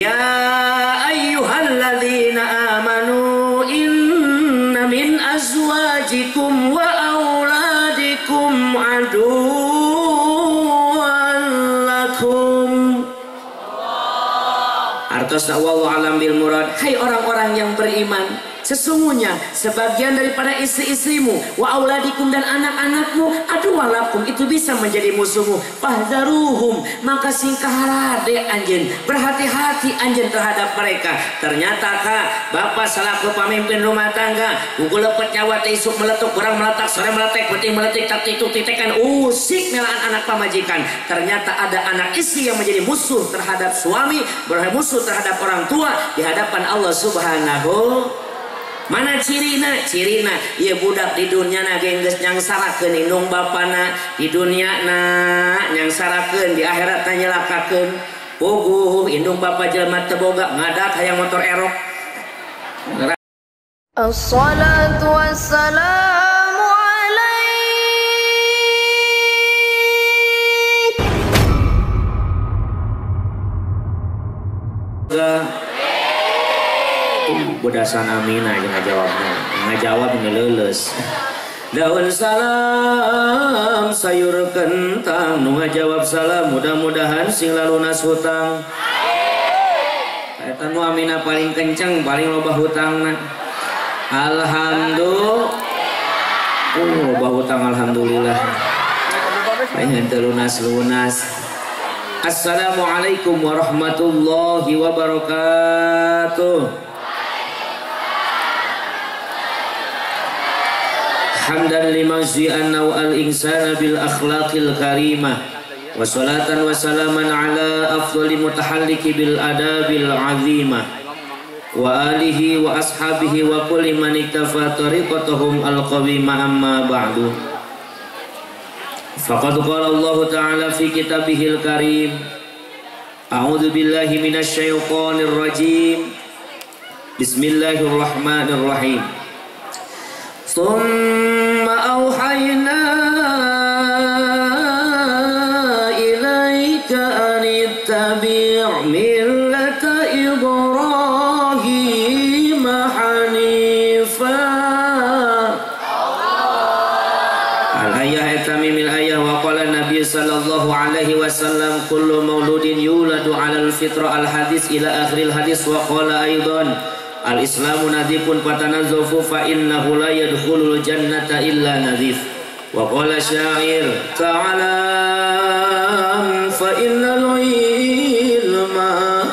Ya ayyuhalladzina amanu inna min azwajikum wa auladikum aduwwan lakum. Artos wallahu alam bil murad. Hai orang-orang yang beriman, sesungguhnya sebagian daripada istri-istrimu, wa auladikum dan anak-anakmu, aduwwan lakum, itu bisa menjadi musuhmu. Fahdaruhum, maka singkah harade anjeun, berhati-hati anjeun terhadap mereka. Ternyata kak, bapak selaku pemimpin rumah tangga, buku lepet nyawa teh isuk meletuk, kurang meletak, sore meletek, penting meletik, tak tituk titekan, usik melaan anak pamajikan. Ternyata ada anak istri yang menjadi musuh terhadap suami, bermusuh terhadap orang tua di hadapan Allah Subhanahu. Mana cirina? Cirina ieu budak di dunia na geus nyangsarakeun indung bapana, di dunia na nyangsarakeun, di akhirat na nyelakakeun. Puguh indung bapa jelema teu boga ngadak hayang motor erok. Assalatu wassalamu alaik. Budasan Amina aja ngajawabnya, ngajawab ngeleuleus. Daun salam sayur kentang, nu ngajawab salam mudah-mudahan sing lalunas hutang. Eta nu Amina paling kenceng, paling loba hutangna. Alhamdulillah. Loba hutang alhamdulillah. Paling henteu lunas-lunas. Assalamualaikum warahmatullahi wabarakatuh. Hamdan limazi anna al insana bil akhlaqil karimah wa salatan wa salaman ala afdali mutahalliki bil adabil azimah wa alihi wa ashabihi wa kulli man iktafa tariqatahum al qawimah, amma ba'du. Faqad qala Allah ta'ala fi kitabihil karim, a'udzu billahi minasy syaithanir rajim, bismillahirrahmanirrahim. Tsumma auhayna ilaika an ittabi' millata Ibrahim hanifa. Al-ayah tamimil ayah wa qala Nabi sallallahu alaihi wasallam kullu mauludin yuladu 'alal fitrah al-hadis ila akhiril hadis wa qala aidan al-islamu nadhifun fatanazzafu fa innahu la yadkhulul jannata illa nadhif. Wa qala syair ta'alam fa innal ilma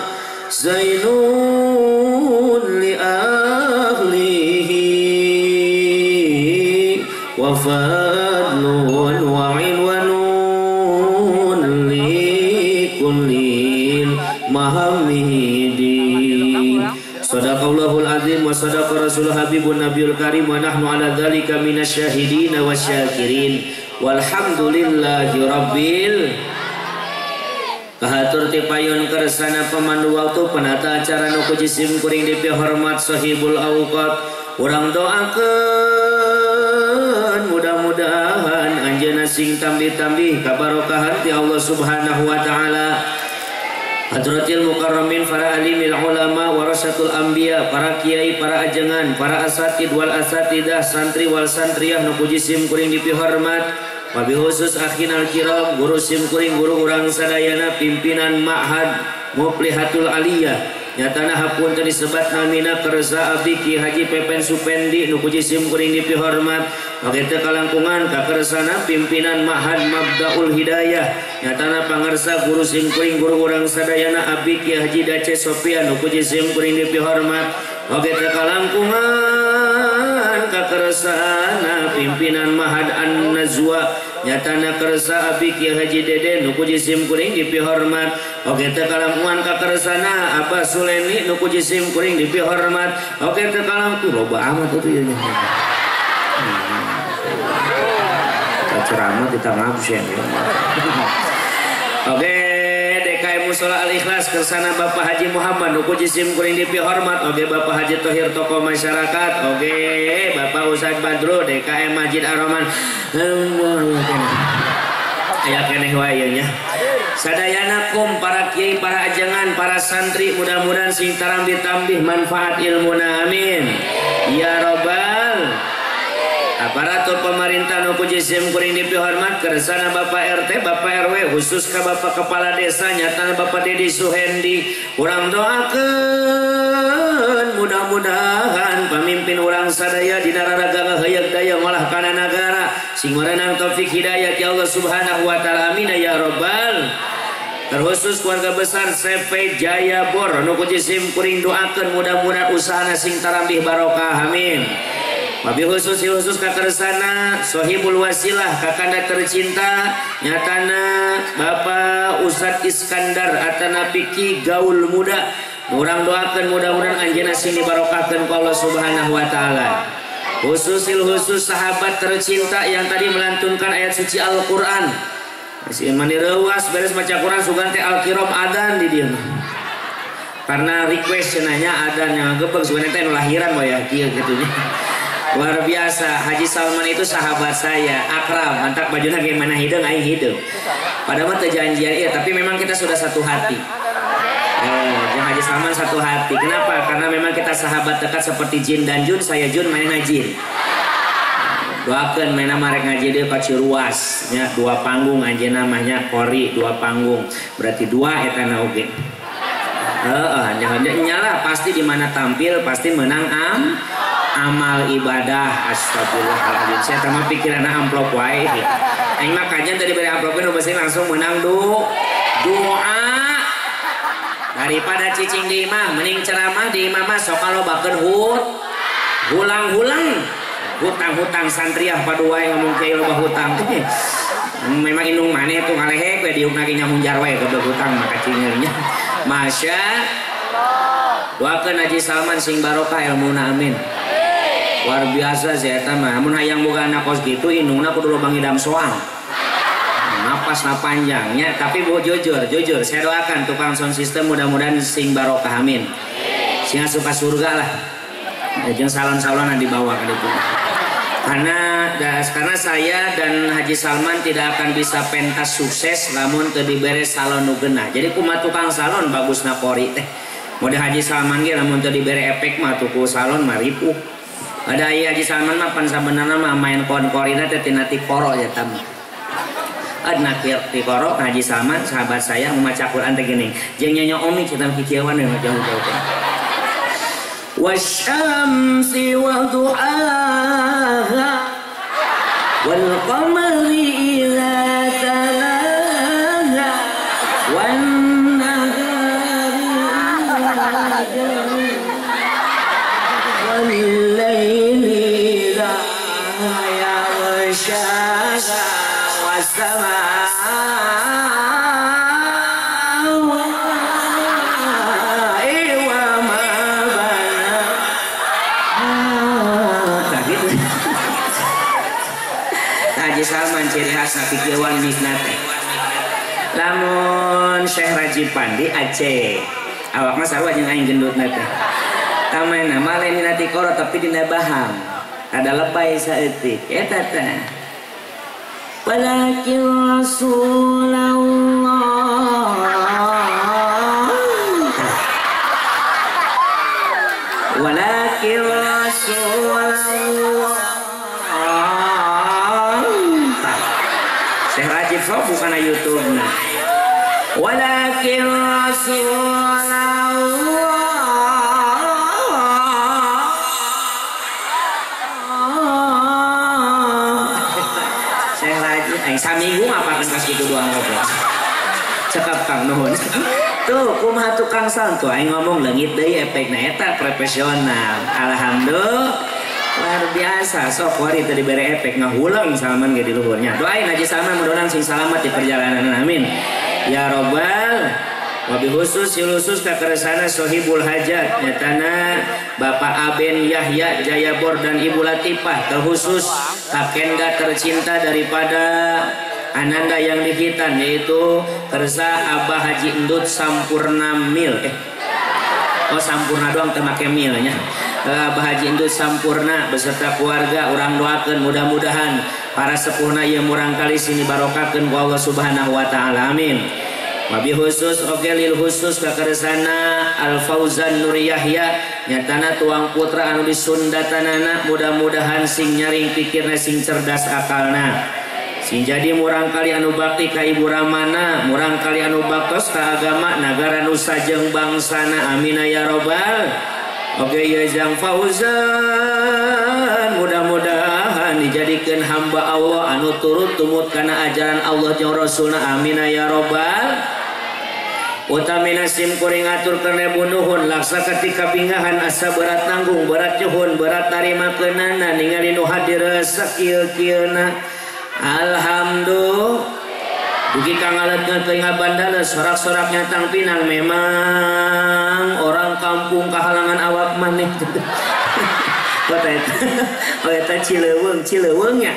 zainun li ahlihi wa fadlun wa 'inwanun li kullil mahamidi. Sadaqallahul azim wa sadaqa rasul habibun nabiyul karim wa nahnu ala dzalika minasyahidin wasyakirin walhamdulillahi rabbil. Kahatur ti payun kersana pemandu waktu penata acara nu ku jisim kuring dipihormat sahibul awqat. Urang doakeun mudah-mudahan anjeunna sing tambih-tambih kabarokahan ti Allah Subhanahu wa taala. Hadratil mukarramin, para alimil ulama, warasatul anbiya, para kiai, para ajengan, para asatid wal asatidah, santri wal santriyah nu ku jisim kuring dipihormat. Wabil khusus akhinal kiram, guru sim kuring, guru urang sadayana, pimpinan ma'had Muflihatul Aliyah. Nyatana hapunten disebat namina kersa abdi Ki Haji Pepen Supendi nu ku jisim kuring dipihormat. Oge teu kalangkungan kakersana pimpinan Ma'had Mabdaul Hidayah. Nyatana pangersa guru sim kuring guru urang sadayana abdi Ki Haji Dace Sopian nu ku jisim kuring dipihormat. Oge teu kalangkungan kakersana pimpinan Ma'had An-Nazwa. Nyatana kersa abdi Ki Haji Dede nu ku jisim kuring dipihormat. Oge teu kalangkungan kakersana Abah Suleni nu ku jisim kuring dipihormat. Oge teu kalangkung loba amat atuh ieu nya. Ceramah kita ngabsen ya. Oke, DKM Mushola Al-Ikhlas kersana Bapak Haji Muhammad nu ku jisim kuring dipihormat. Oke, Bapak Haji Tohir tokoh masyarakat. Oke, Bapak Ustadz Badro DKM Masjid Ar-Rahman. Aya keneh wae ieu nya. Sadayana kum para kiai, para ajengan, para santri, mudah-mudahan sing tarambih-tambih manfaat ilmuna, amin. Ya robbal. Aparatur pemerintah nu ku jisim kuring dipihormat, kersana Bapak RT, Bapak RW, khusus ka Bapak Kepala Desa nyatana Bapak Dedi Suhendi, urang doakeun mudah-mudahan pamimpin urang sadaya dina raraga ngaheuyeuk daya ngolah kana nagara sing merenang taufik hidayah ya Allah Subhanahu wa taala, amin ya robbal. Terkhusus keluarga besar CV Jaya Bor nu ku jisim kuring doakeun mudah-mudahan usahana sing tarambih barokah, amin. Wabil khusus khusus kakersana Sohibul Wasilah kakanda tercinta nyatana Bapak Ustadz Iskandar Atanapiki Gaul Muda, urang doakeun mudah-mudahan anjeunna sing dibarokahkeun ku Allah Subhanahu wa taala. Khususil khusus sahabat tercinta yang tadi melantunkan ayat suci Al-Qur'an. Masih mani reuas beres maca Quran sugan teh Al-Kiram adan di dieu. Karena request cenahnya adan yang gebeg sugan teh nu lahiran bae ya kieu kitu nya. Luar biasa, Haji Salman itu sahabat saya, akrab, mantap bajunya gimana hidung, aing hidung. Padahal mah teu janjian, iya, tapi memang kita sudah satu hati. Yang Haji Salman satu hati. Kenapa? Karena memang kita sahabat dekat seperti jin dan jun, saya jun, mainnya jin. Doakeun mainna marek ngaji deui ka Ciruas, nya dua panggung anjeunna mah nya kori dua panggung. Berarti dua eta na oge. Heeh, nya pasti di mana tampil pasti menang amal ibadah. Astagfirullahaladzim, saya tambah pikiran amplop wae. Aing mah kajian tadi beri amplopin pasti langsung menang doa. Daripada cicing di imah, mending ceramah di imah mah sok lobakeun hulang-hulang. Hutang-hutang santriah padu wae ngomong kiai loba hutang. Memang indung maneh tuh ngalehek we diukna ge nyamunjar wae goblok hutang mah kacingeurnya. Masya Allah. Doakeun Haji Salman sing barokah ilmuna, amin. Luar biasa sih eta mah. Mun hayang boga anak kos kitu indungna kudu loba ngidam soang. Napasna panjangnya, tapi bu jujur, jujur saya doakan tukang sound system mudah-mudahan sing barokah, amin. Sing asup ka surga lah. Jeung salon-salonan dibawa ka ditu. Karena saya dan Haji Salman tidak akan bisa pentas sukses lamun teu dibere salon nu geunah. Jadi kumaha tukang salon bagusna kori teh. Mode Haji Salman ge lamun teu dibere efek mah tuku salon mah ripuh. Ada ieu Haji Salman mah pan sabenerna mah main kon korina teh tina tikoro ya tam. Adna tikoro Haji Salman sahabat saya maca Quran teh geuning. Jeung nyonya Omi kita kikieuan we jauh-jauh teh. Wasyamsi wa duhaha wal qamari idza talaha wan nahari wal laili idza yaghshaha was samaa wa ma banaha. Gitu. Haji Salman ciri khas pikirwan misna teh. Lamun Syekh Rajib Pandi Aceh. Awak mah sarua jeung aing gendutna teh. Tamaina mah lain dina tikoro tapi dina baham. Ada lebay saeutik. Eta teh. Walakin Rasulullah. Walakin Rasulullah. Syekh Rajib sok bukan YouTube nah. Walakin Rasulullah. Syekh Rajib aing saminggu ngapakeun kas kitu doang ngobrol. Cekap Kang nuhun. Tuh kumaha tukang sound tuh aing ngomong leungit deui efekna eta profesional. Alhamdulillah. Luar biasa sok wari teu dibere efek ngahulang Salman ge di luhurnya. Doain Haji Salman mudah-mudahan sing salamat di perjalanan, amin. Ya robbal. Wabil khusus khusus ka keresana Sohibul Hajat nyatana Bapak Aben Yahya Jayabor dan Ibu Latifah, terkhusus kakenda tercinta daripada Ananda yang dihitan yaitu kersa Abah Haji Endut Sampurna Mil. Oh Sampurna doang teu make milnya. Abah Haji Endut Sampurna beserta keluarga urang doakeun mudah-mudahan para sepuhna ieu murang kali sini barokakeun ku Allah Subhanahu wa taala, amin. Wabi khusus oge lil khusus kakersana Al Fauzan Nur Yahya nyatana tuang putra anu disundatanana mudah-mudahan sing nyaring pikirna sing cerdas akalna sing jadi murang kali anu bakti ka ibu ramana murang kali anu baktos ka agama nagara nusa jeung bangsana amin ya robbal. Oke ya Jang Fauzan mudah-mudahan dijadikan hamba Allah anu turut tumut kana ajaran Allah jeung Rasulna amin ya robbal. Utamina sim kuring aturkeun bunuhun laksa ketika bingahan asa berat nanggung berat nyuhun berat tarima keunana ningali nu hadir sakieu-kieuna alhamdulillah. Dugi kang aletkeun teu ngabandana sorak-sorak nyatang pinang memang orang kampung kahalangan awak maneh. Oh eta Cileuweung, Cileuweung nya.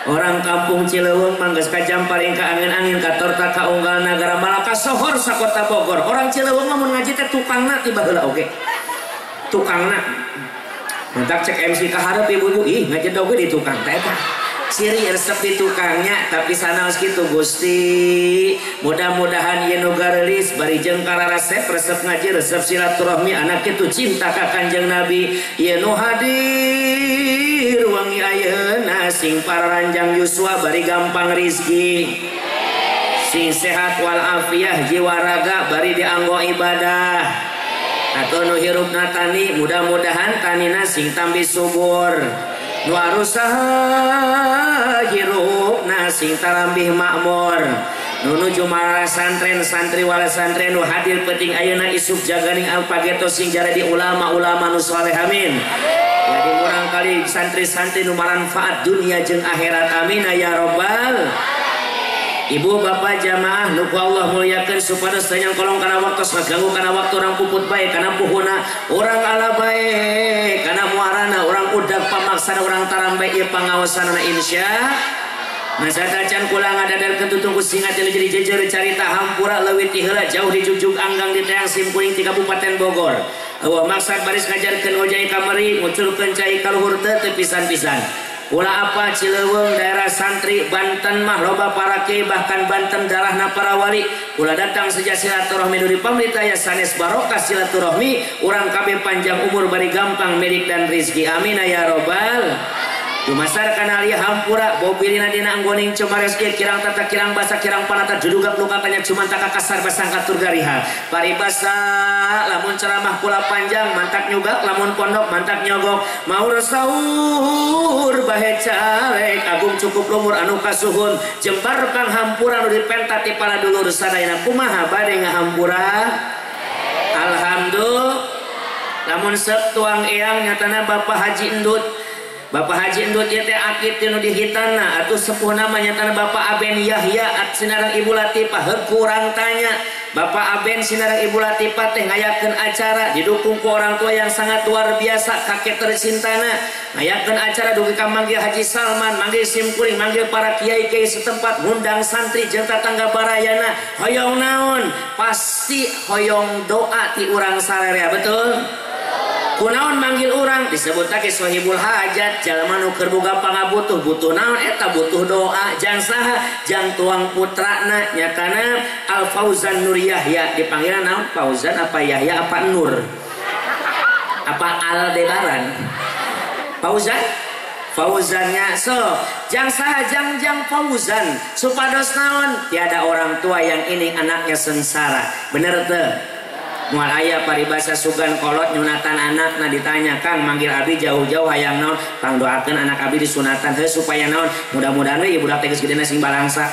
Orang kampung Cileuweung mangges ka Jamparing ka angin-angin ka Torta ka Unggal Nagara malah ka Sohor sakota Bogor. Orang Cileuweung mah mun ngaji teh tukangna tiba heula oge. Tukangna. Mantak cek MC ka hareup ibu-ibu, ih ngaji oge di tukang teh eta. Ciri resep di tukangnya tapi sanaos kitu Gusti mudah-mudahan ieu nu gareulis bari jeung kararasep resep ngaji resep silaturahmi anak kitu cinta ka Kanjeng Nabi ieu nu hadir wangi ayeuna sing pararanjang yuswa bari gampang rizki sing sehat wal afiah jiwa raga bari dianggo ibadah atau nu hirupna tani mudah-mudahan tanina sing tambih subur nu arusaha hirupna sing tarambih makmur nu nuju marara santren santri wala santren nu hadir penting ayeuna isuk jaganing alpageto sing jaradi ulama-ulama nu saleh amin. Jadi murang kali santri-santri nu manfaat dunia jeung akhirat amin ya robbal. Ibu bapak jamaah nu ku Allah muliakeun supados teu nyangkolong kana waktu ngaganggu kana waktu urang puput bae kana puhuna urang ala bae kana muarana urang udag pamaksana urang tarambe ieu pangaosanana insya masa tacan kula ngadadarkeun tutungku singa teu jadi jejer carita hampura leuwih ti heula jauh dijugjug anggang di teang simkuring ti Kabupaten Bogor. Eueuh maksad baris ngajarkeun ngojai kamari ngucurkeun cai ka luhur teu teu pisan-pisan. Kula apa Cileuweung daerah santri Banten mah loba para kiai bahkan Banten darahna para wali. Kula datang sejak silaturahmi dari pemerintah ya sanes barokah silaturahmi urang kabeh panjang umur bari gampang milik dan rizki amin ya robbal. Dumasar kana alih hampura bobilina dina anggoning cumares ieu kirang tata kirang basa kirang panata judugap luka tanya cumantaka kasar basangka turgariha. Paribasa lamun ceramah kula panjang mantak nyugak lamun pondok mantak nyogok maur sahur bahe calek agung cukup lumur anu kasuhun jembar panghampura nu dipenta ti para dulur sadayana kumaha bade ngahampura alhamdulillah. Lamun seuk tuang eyang nyatana Bapak Haji Endut. Bapak Haji Endut ieu teh akit nu dihitana atuh sepuh nama nyatana Bapak Aben Yahya at sinareng Ibu Latifah heuh kurang tanya. Bapak Aben sinareng Ibu Latifah teh ngayakeun acara didukung ku orang tua yang sangat luar biasa kakek tercintana ngayakeun acara dugi ka manggil Haji Salman manggil simkuring manggil para kiai-kiai setempat ngundang santri jeung tatangga barayana hoyong naon pasti hoyong doa ti urang sararea betul. Kunaon manggil urang disebut lagi sohibul hajat jalma nu keur boga pangabutuh butuh naon eta butuh doa jang saha jang tuang putrana nyatana Al Fauzan Nur Yahya dipanggilna naon Fauzan apa Yahya apa Nur apa Aldebaran Fauzan Fauzannya so jang saha jang jang Fauzan supados naon tiada orang tua yang ini anaknya sengsara bener teu. Moal aya paribasa sugan kolot nyunatan anak nah ditanya Kang manggil abi jauh-jauh hayang naon pang doakeun anak abi disunatan heuh supaya naon mudah-mudahan we ieu budak teh geus gedena sing balangsa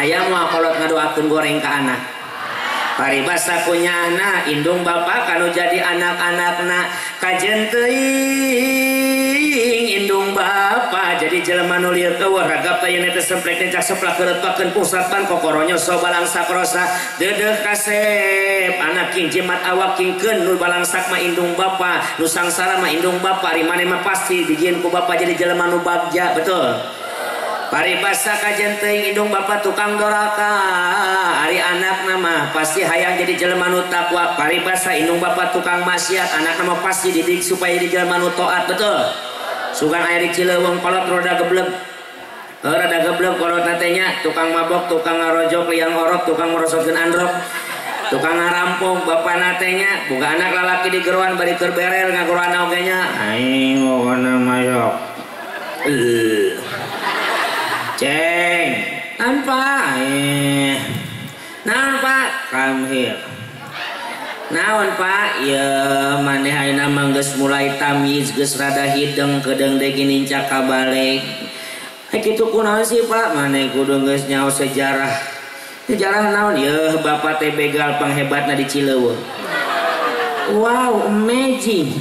aya moal kolot ngadoakeun goreng ka anak. Paribasa punya anak indung bapak kanu jadi anak-anakna kajen teuing indung bapak jadi jelema nu lieur eueuh ragap teh teh semplek teh cak seplak keureupakeun pusatan kokoronyo so balangsak rosa deudeuh kasep anak king jimat awak kingkeun nu balangsak mah indung bapa nu sangsara mah indung bapa ari maneh mah pasti dijieun ku bapa jadi jelema nu bagja betul. Paribasa kajen teuing indung bapa tukang doraka ari anakna mah pasti hayang jadi jelema nu takwa. Paribasa indung bapa tukang maksiat anakna mah pasti didik supaya jadi jelema nu taat betul. Sugan aya di Cileuweung kolot roda geblek Rada geblek kolotna teh nya, tukang mabok, tukang ngarojok, liang orok, tukang merosotkeun androk, tukang ngarampok bapana teh nya, boga anak lalaki di geroan bari keur berel ngageroan oge nya. Aing pokona mayok. Ceng, tanpa naon Pak? Come here. Naon Pak? Ya maneh ayeuna mah geus mulai tamyiz, geus rada hideung kedeung deui nincak ka balik. Kitu kunaon sih Pak? Maneh kudu geus nyaho sejarah. Sejarah naon? Yeuh bapak teh begal panghebatna di Cileuweung. Wow, amazing.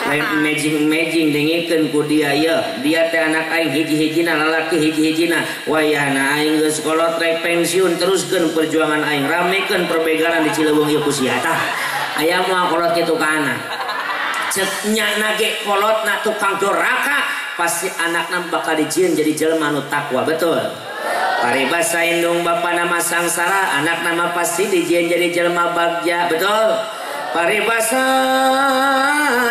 Lain amazing dengikeun ku dia yeuh. Dia teh anak aing hiji-hijina lalaki hiji-hijina. Wayahna aing geus kolot rek pensiun teruskeun perjuangan aing, ramekeun perbegalan di Cileuweung ieu ku sia tah. Aya moal kolot kitu ka anak. Cek nya ge kolotna tukang doraka, pasti anakna bakal dijieun jadi jelema nu takwa, betul? Paribasa indung bapa nama sangsara, anak nama pasti dijieun jadi jelema bagja, betul? Paribasa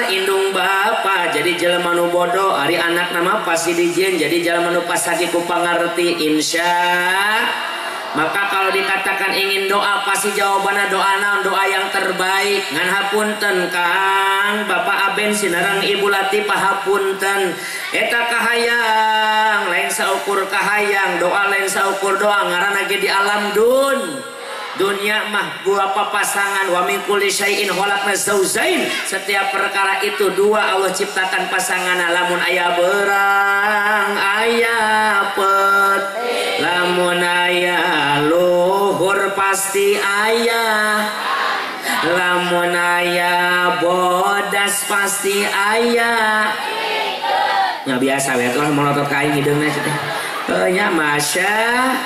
indung bapa jadi jelema nu bodoh, ari anak nama pasti dijieun jadi jelema nu pasagi ku pangarti, insya. Maka kalau dikatakan ingin doa pasti jawabannya doa naon, doa yang terbaik. Ngan hapunten Kang, Bapak Aben sinareng Ibu Latifah hapunten. Eta kahayang lain saukur kahayang, doa lain saukur doa, ngaranna ge di alam dun. Dunia mah berapa pasangan, wa min kulli syai'in khalaqna zaujain. Setiap perkara itu dua Allah ciptakan pasangan. Lamun aya berang aya pet, lamun aya luhur pasti aya, lamun aya bodas pasti aya. Ya biasa we atuh melotot ka aing hideungna teh. Nya masya.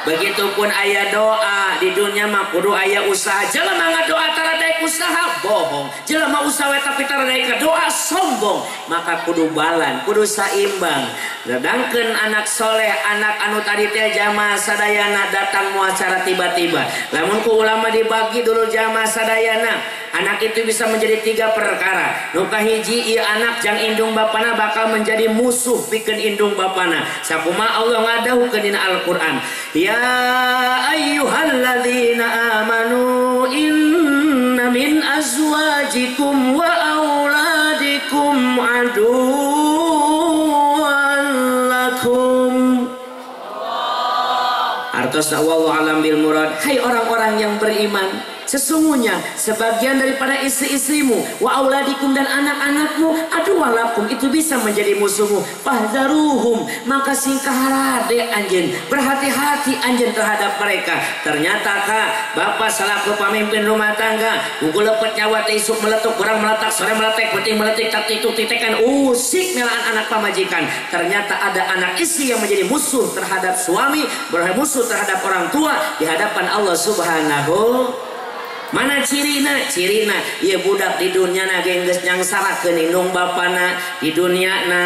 Begitupun aya doa di dunia mah kudu aya usaha. Jelema ngadoa tara daek usaha bohong. Jelema usaha we tapi tara daek doa sombong. Maka kudu balan, kudu saimbang. Sedangkan anak soleh, anak anu tadi teh jamaah sadayana datang moal secara tiba-tiba. Lamun ku ulama dibagi dulu jamaah sadayana, anak itu bisa menjadi tiga perkara. Nu kahiji ieu anak jang indung bapana bakal menjadi musuh pikeun indung bapana. Sakumaha Allah ngadawuhkeun dina Al-Qur'an. Ya ayyuhalladzina amanu inna min azwajikum wa auladikum aduwwan lakum. Artosna wallahu alam bil murad. Hai orang-orang yang beriman, sesungguhnya sebagian daripada istri-istrimu wa auladikum dan anak-anakmu aduwwalakum, itu bisa menjadi musuhmu. Fahdaruhum, maka singkah harade anjeun, berhati-hati anjeun terhadap mereka. Ternyata kak, bapak selaku pemimpin rumah tangga, buku lepet nyawa teh isuk meletuk, kurang meletak, sore meletek, penting meletik, tak tituk titekan, usik melaan anak pamajikan. Ternyata ada anak istri yang menjadi musuh terhadap suami, bermusuh terhadap orang tua di hadapan Allah Subhanahu. Mana cirina? Cirina ieu budak di dunia na ge geus nyangsarakeun indung bapana, di dunia na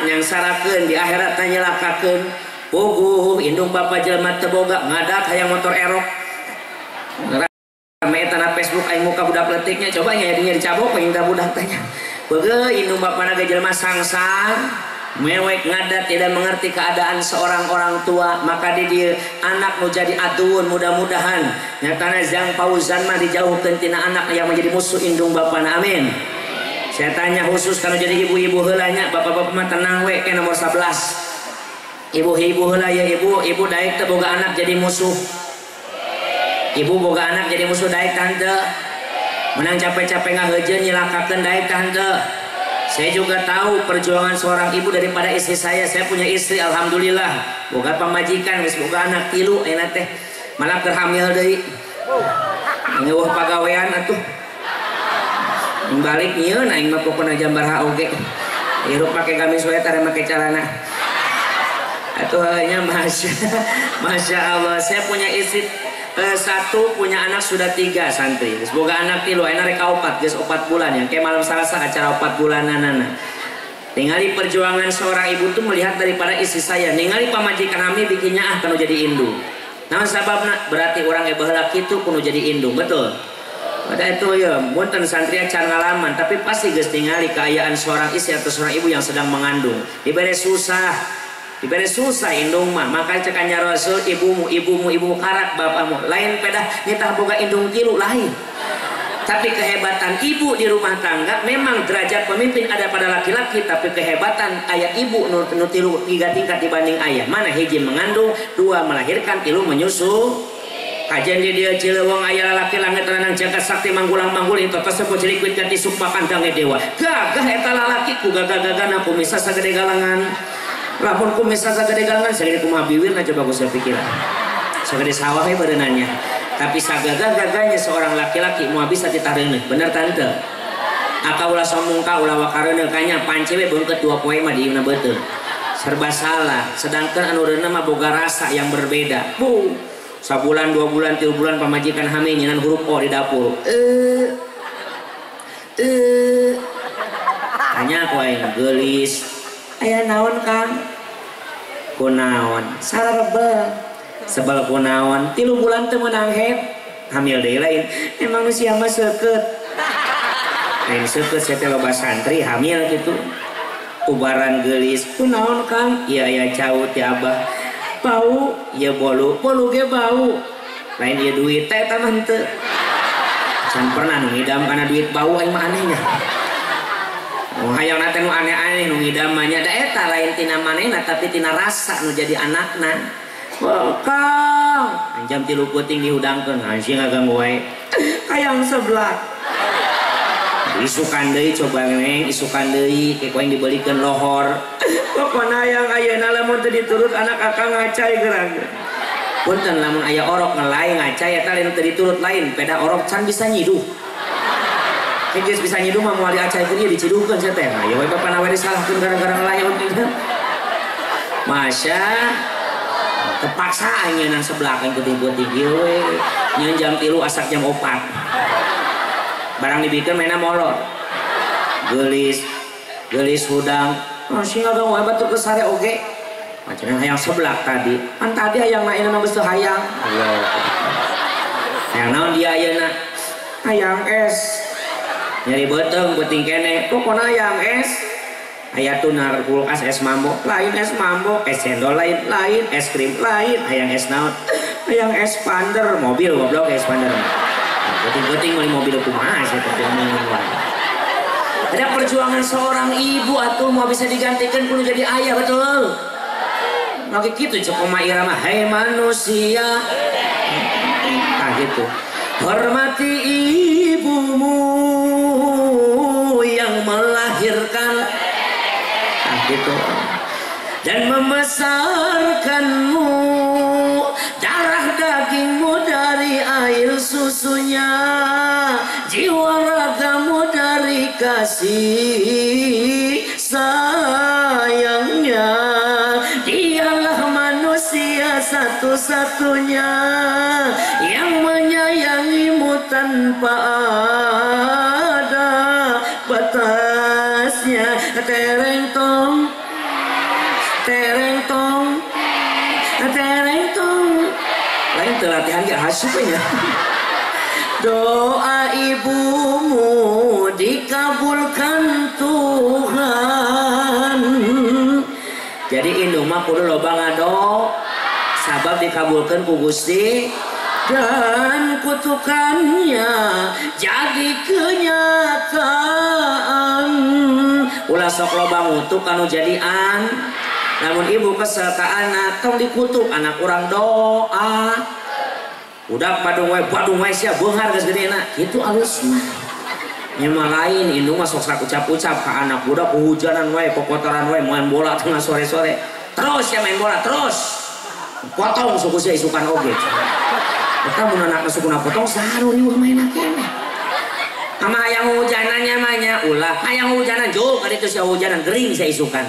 nyangsarakeun, di akhirat na nyelakakeun. Puguh indung bapa jelema teu boga ngadak hayang motor erok. Rame eta na Facebook aing muka budak leutiknya, coba nya jadinya dicabok aing da budak teh nya. Beugeuh indung bapana ge jelema sangsar, mewek ngadat, tidak mengerti keadaan seorang orang tua. Maka di dia anak mau jadi aduun, mudah-mudahan nyatana Zang Fauzan mah dijauhkeun tina anak yang menjadi musuh indung bapana, amin. Saya tanya khusus kalau jadi ibu-ibu heula nya, bapak-bapak mah tenang we ke nomor 11. Ibu-ibu heula ya ibu, ibu daek teu boga anak jadi musuh. Ibu boga anak jadi musuh daek tante. Menang capek-capek ngaheujeun nyilakakeun daek tante. Saya juga tahu perjuangan seorang ibu daripada istri saya. Saya punya istri, alhamdulillah. Boga pamajikan, geus boga anak tilu ayeuna teh. Malah keur hamil deui. Ngeueuh pagawean atuh. Balik nyieun aing mah pokona jambar oge. Hirup make gamis we tara make calana. Atuh nya masya Allah. Saya punya istri satu, punya anak sudah 3 santri. Geus boga anak 3, ayeuna rek 4, geus 4 bulan ya. Kayak malam Salasa acara 4 bulananana. Ningali perjuangan seorang ibu tuh melihat daripada istri saya. Ningali pamajikan kami bikinnya ah kanu jadi indung. Naon sababna? Berarti urang ge baheula kitu kudu jadi indung, betul? Pada itu ya, punten santri can ngalaman, tapi pasti geus ningali keayaan seorang istri atau seorang ibu yang sedang mengandung. Dibere susah. Dibere susah indung mah, maka cek Kanjeng Rasul ibumu ibumu ibumu karak bapakmu lain pedah nitah boga indung tilu lain. Tapi kehebatan ibu di rumah tangga memang derajat pemimpin ada pada laki-laki, tapi kehebatan ayah ibu nu tilu tiga tingkat dibanding ayah. Mana hiji mengandung, dua melahirkan, tilu menyusu. Kajian di dia Cilewong ayah lalaki langit renang jagat sakti manggulang mangguling toto sepo jelikuit ganti sukma kandangnya dewa. Gagah eta lalaki ku gagah-gagana kumisa sagede galangan. Lamun kumisa sagede galangan sagede kumaha biwirna coba ku saya pikiran. Sagede sawah we berenannya. Tapi sagagah-gagahnya seorang laki-laki moal bisa ditareuneuh. Bener tante? Aka ulah sombong ka ulah wakareuneuh kanya panci we beungkeut 2 poe mah di imna beuteung. Serba salah. Sedangkan anu reuneuh mah boga rasa yang berbeda. Bu, sabulan, 2 bulan, 3 bulan pamajikan hamil nyinan huruf O di dapur. Tanya ku aing geulis. Aya naon Kang? Kunaon? Sarebel. Sebel kunaon? 3 bulan teu meunang head. Hamil deui lain. Emang nu sia mah seukeut. Lain seukeut sia teh loba santri hamil kitu. Ubaran geulis. Kunaon Kang? Ieu aya cau ti abah. Bau, ieu bolu, bolu ge bau. Lain ieu duit teh eta mah henteu. Can pernah nu ngidam kana duit bau aing mah anehnya. Nu hayang teh nu aneh-aneh nu ngidam mah nya da eta lain tina manehna tapi tina rasa nu jadi anakna. Kang, jam 3 peuting dihudangkeun, anjing ngaganggu wae. Hayang seblak. Isukan deui coba neng, isukan deui ke ku aing dibelikeun lohor. Pokona hayang ayeuna lamun teu diturut anak akang ngacai gerang. Punten lamun aya orok ngelai ngacai eta lain teu diturut lain, peda orok can bisa nyiduh. Geus bisa nyiduh mah moal diacaikeun ieu diciduhkeun sia teh. Aya we bapana we disalahkeun gara-gara ngelai teh. Masya kepaksa aing nyeunang seblak aing peuting-peuting ieu we. Nyeun jam 3 asak jam 4. Barang dibikeun mainna molor. Geulis, geulis hudang. Masih ngaganggu wae batur kesare oge. Macam hayang seblak tadi. Pan tadi hayang na ayeuna mah geus teu hayang. Allah. Hayang naon dia ayeuna? Hayang es. Nyeri beuteung peuting keneh. Pokona hayang es. Aya tunar kulkas es mambo, lain es mambo, es cendol lain, lain es krim lain, hayang es naon? Hayang es pander, mobil goblok es pander. Peuting-peuting meuli mobil kumaha sia teh ngomong wae. Ada perjuangan seorang ibu atuh mau bisa digantikan kudu jadi ayah betul. Maka gitu cek Oma Irama, hai manusia. Nah gitu. Hormati ibumu yang melahirkan. Nah gitu. Dan membesarkanmu, darah dagingmu dari air susunya, jiwa ragamu dari kasih sayangnya. Dialah manusia satu-satunya yang menyayangimu tanpa ada batasnya. Tereng tong, tereng tong, tereng tong. Lain latihan ge asup nya. Doa ibumu dikabulkan Tuhan. Jadi indung mah kudu loba ngado, sabab dikabulkan ku Gusti dan kutukannya jadi kenyataan. Ulah sok loba ngutuk kanu jadian. Namun ibu kesel ka anak, tong dikutuk anak urang doa. Udah badung wae sia beunghar geus gedena. Kitu alus mah. Nya mah lain indung mah sok ucap-ucap ka anak budak hujanan wae, kokotoran wae, main bola tengah sore-sore. Terus ya main bola terus. Potong suku sia isukan oge. Eta mun anakna sukuna potong saha nu riweuh maenna keneh. Ama hayang hujanannya mah nya ulah, hayang hujanan jauh ka ditu sia hujanan gering sia isukan.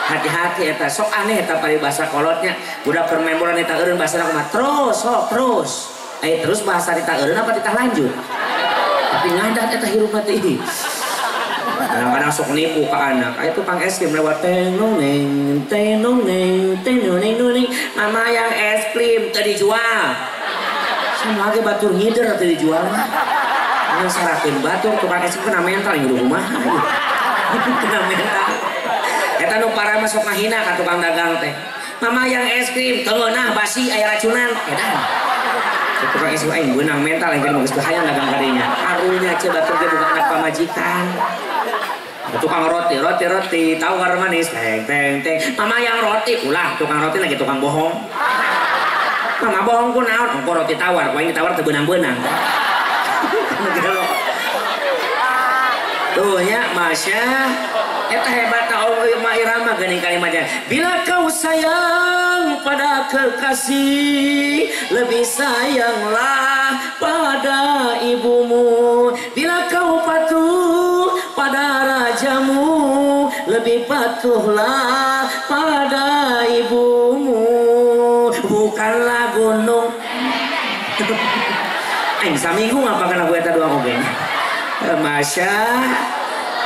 Hati-hati eta sok aneh eta paribasa kolotnya. Budak keur main bola eta eureun bahasana kumaha? Terus sok terus. Aya terus bahasa tita eureun apa tita lanjut? Tapi ngadat eta hirup teh. Kadang-kadang sok nipu ke anak. Aya tukang es krim lewat tenong neng tenong neng tenong neng neng. Mama yang es krim teu dijual. Sama ge batur ngider teu dijual mah. Ngasarakeun batur tukang es krim kena mental hirup kumaha. Kena mental. Eta nu parah masuk ngahina ka tukang dagang teh. Mama yang es krim, teu nah basi aya racunan. Edan. Tukang es krim aing beunang mental aing geus bahaya dagang kadinya. Karunya ce batur ge buka anak pamajikan. Tukang roti, roti, roti, tawar manis, teng, teng, teng. Mama yang roti, ulah tukang roti lagi tukang bohong. Mama bohong ku naon? Engko roti tawar, ku aing ditawar teu beunang-beunang. Tuh nya, Masya. Eta hebat Allah irama geuning kalimatnya. Bila kau sayang pada kekasih, lebih sayanglah pada ibumu. Bila kau patuh pada rajamu, lebih patuhlah pada ibumu. Bukanlah gunung. Aing saminggu ngapakan lagu eta doang oge. Masya.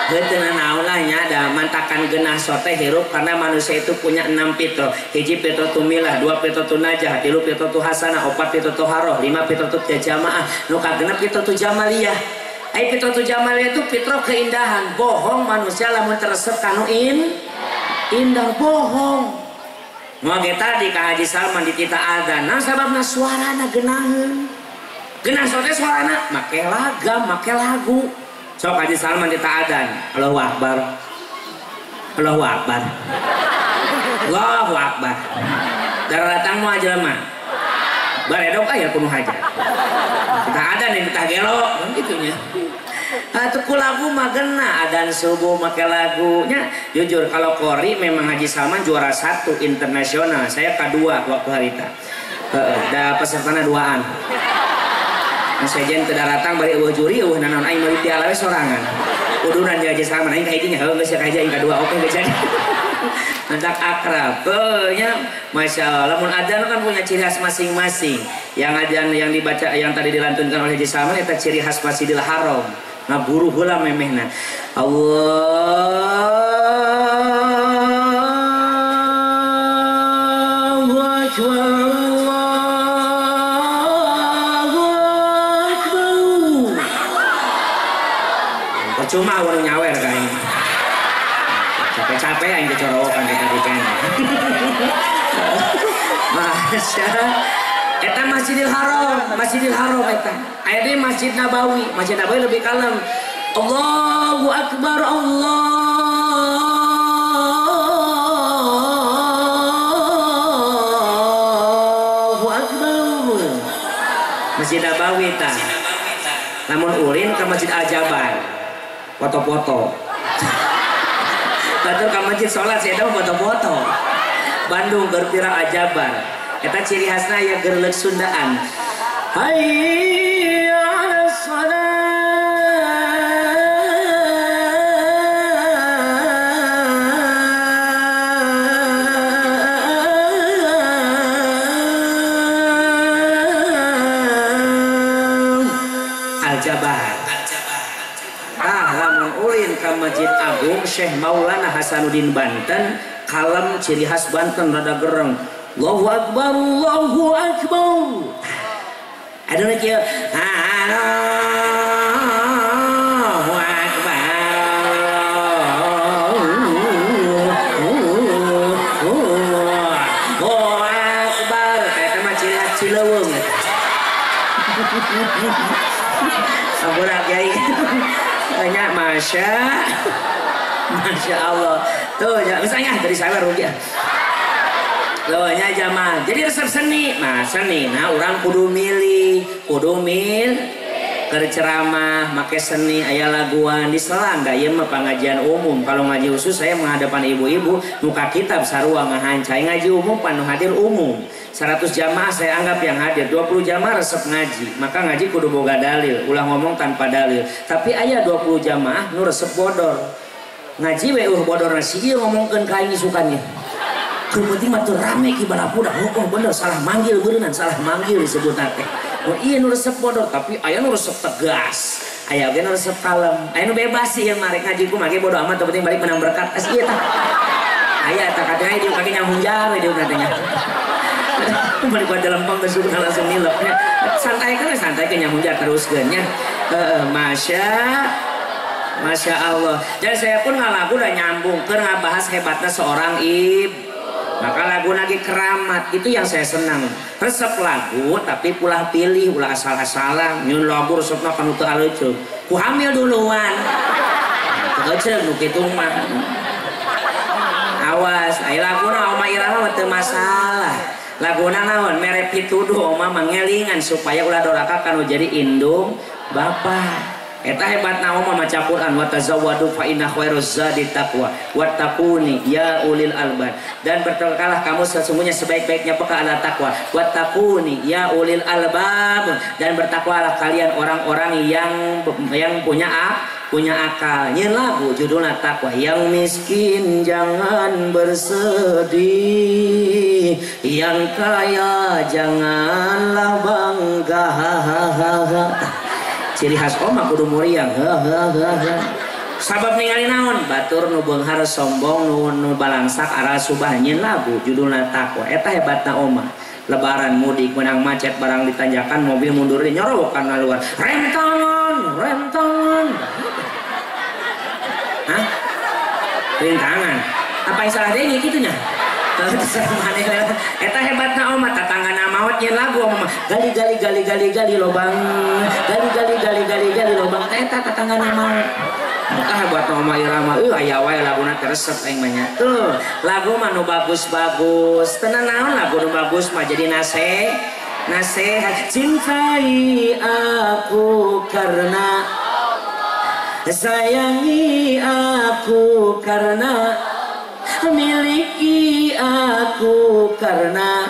Heuteun naon lah nya da mantakan geunah sote hirup karena manusia itu punya 6 fitrah. Hiji fitrah tu milah, 2 fitrah tu najah, 3 fitrah tu hasanah, 4 fitrah tu haroh, 5 fitrah tu jamaah, nu kagenep fitrah tu jamaliyah. Ai fitrah tu jamaliyah itu fitrah keindahan. Bohong manusia lamun teresep kanu indah bohong. Moal ge tadi ka Haji Salman ditita adzan, nah sababna suarana geunaheun. Geunah sote suarana make lagam, make lagu. Sok Haji Salman ditita adzan, Allahu Akbar. Allahu Akbar. Allahu Akbar. Darah datang moal jelema. Baredog aya kudu hajar. Kita adzan yang kita gelo, kan kitu nya. Atuh ku lagu mah geuna adzan subuh make lagunya. Jujur kalau kori memang Haji Salman juara 1 internasional, saya kedua waktu harita. Heeh, da pesertana duaan. Nu sejen teu daratang bari eueuh juri eueuh nanaon aing meuli piala we sorangan. Udunan jeung Haji Salman aing ka hiji nya heuh geus ka hiji aing kadua oke geus jadi. Mentak akrab. Nya Masya Allah, lamun adzan kan punya ciri khas masing-masing. Yang adzan yang dibaca yang tadi dilantunkan oleh Haji Salman eta ciri khas Masjidil Haram. Ngaburu heula memehna. Allahu Akbar. Allahu Akbar. Percuma urang nyawer ka aing. Capek-capek aing kecorowokan ka tadi kan. Masya eta Masjidil Haram, Masjidil Haram eta. Aya deui Masjid Nabawi, Masjid Nabawi lebih kalem. Allahu Akbar, Allahu Akbar. Masjid Nabawi ta. Lamun ulin ke Masjid Al-Jabar, foto-foto. Batur ka masjid salat saya mah foto-foto. Bandung keur viral Al-Jabar. Eta ciri khasna ya gerleuk Sundaan. Hayya 'alas shalah. Al-Jabar. Ah, lamun ulin ka Masjid Agung Syekh Maulana Hasanuddin Banten, kalem ciri khas Banten rada gereng. Allahu Akbar, Allahu Akbar. Aduh kieu. Allahu Akbar. Allahu Akbar. Eta mah ciri khas Cileuweung. Ampura kiai. Nya Masya. Masya Allah. Tuh ya, misalnya dari saya rugi. Loh nya jamaah. Jadi resep seni, nah seni, nah orang kudu milih, kudu mil, keur ceramah, make seni, aya laguan di selang, da ieu mah pengajian umum. Kalau ngaji khusus saya menghadapan ibu-ibu, muka kitab sarua ngahancai ngaji umum panu hadir umum. 100 jamaah saya anggap yang hadir, 20 jamaah resep ngaji, maka ngaji kudu boga dalil, ulah ngomong tanpa dalil. Tapi aya 20 jamaah nu resep bodor. Ngaji we bodor si ieu ngomongkeun ka aing isukannya. Penting mah teu rame ki balapudak. Oh bener salah manggil beureunnan, salah manggil disebut teh. Oh iya nu resep bodor tapi aya nu resep tegas. Aya oge nu resep kalem. Aya nu bebas sih ieu mah rek ngaji ku make bodo amat penting balik menang berkat. As ieu tah. Aya tah katanya dieu kaki nyambung we dieu katanya. Balik pada lempang geus langsung nilep nya. Santai kan santai ke nyambung terus geun nya. Heeh, Masya. Masya Allah. Dan saya pun ngalagu udah nyambung keur ngabahas hebatnya seorang ibu. Maka lagu lagi keramat itu yang saya senang. Resep lagu tapi pulah pilih ulah asal-asalan. Nyun lagu resepna kanu teu aleuceuk. Ku hamil duluan. Teu aleuceuk nu kitu mah. Awas, aya laguna Oma Irama mah teu masalah. Laguna naon mere pituduh Oma mangelingan supaya ulah doraka kanu jadi indung bapa. Eta hebatna Oma maca Quran wa tazawwadu fa inna khairaz zadi taqwa wattaquni ya ulil albab, dan bertawakkallah kamu sesungguhnya sebaik-baiknya bekal adalah takwa, wattaquni ya ulil albab, dan bertakwalah kalian orang-orang yang punya akal. Nyeun lagu judulna takwa. Yang miskin jangan bersedih, yang kaya janganlah bangga. Ciri khas Oma kudu muriang. Sabab ningali naon? Batur nu beunghar sombong nu balangsak aral subah nyeun lagu judulna takwa. Eta hebatna Oma. Lebaran mudik menang macet barang ditanjakan mobil mundur nyorok kana luar. Rem tangan, rem tangan. Hah? Rem tangan. Apa yang salah deui kitu nya? Eta hebatna Oma tatanggana maot nyeun lagu Oma gali gali gali gali gali lobang, gali gali gali gali gali lobang. Eta tatanggana maot. Maka hebatna Oma Irama aya wae laguna teh resep aing mah nya. Tuh, lagu mah nu bagus-bagus. Tenan naon lagu nu bagus mah jadi nasihat. Cintai aku karena sayangi aku karena miliki aku karena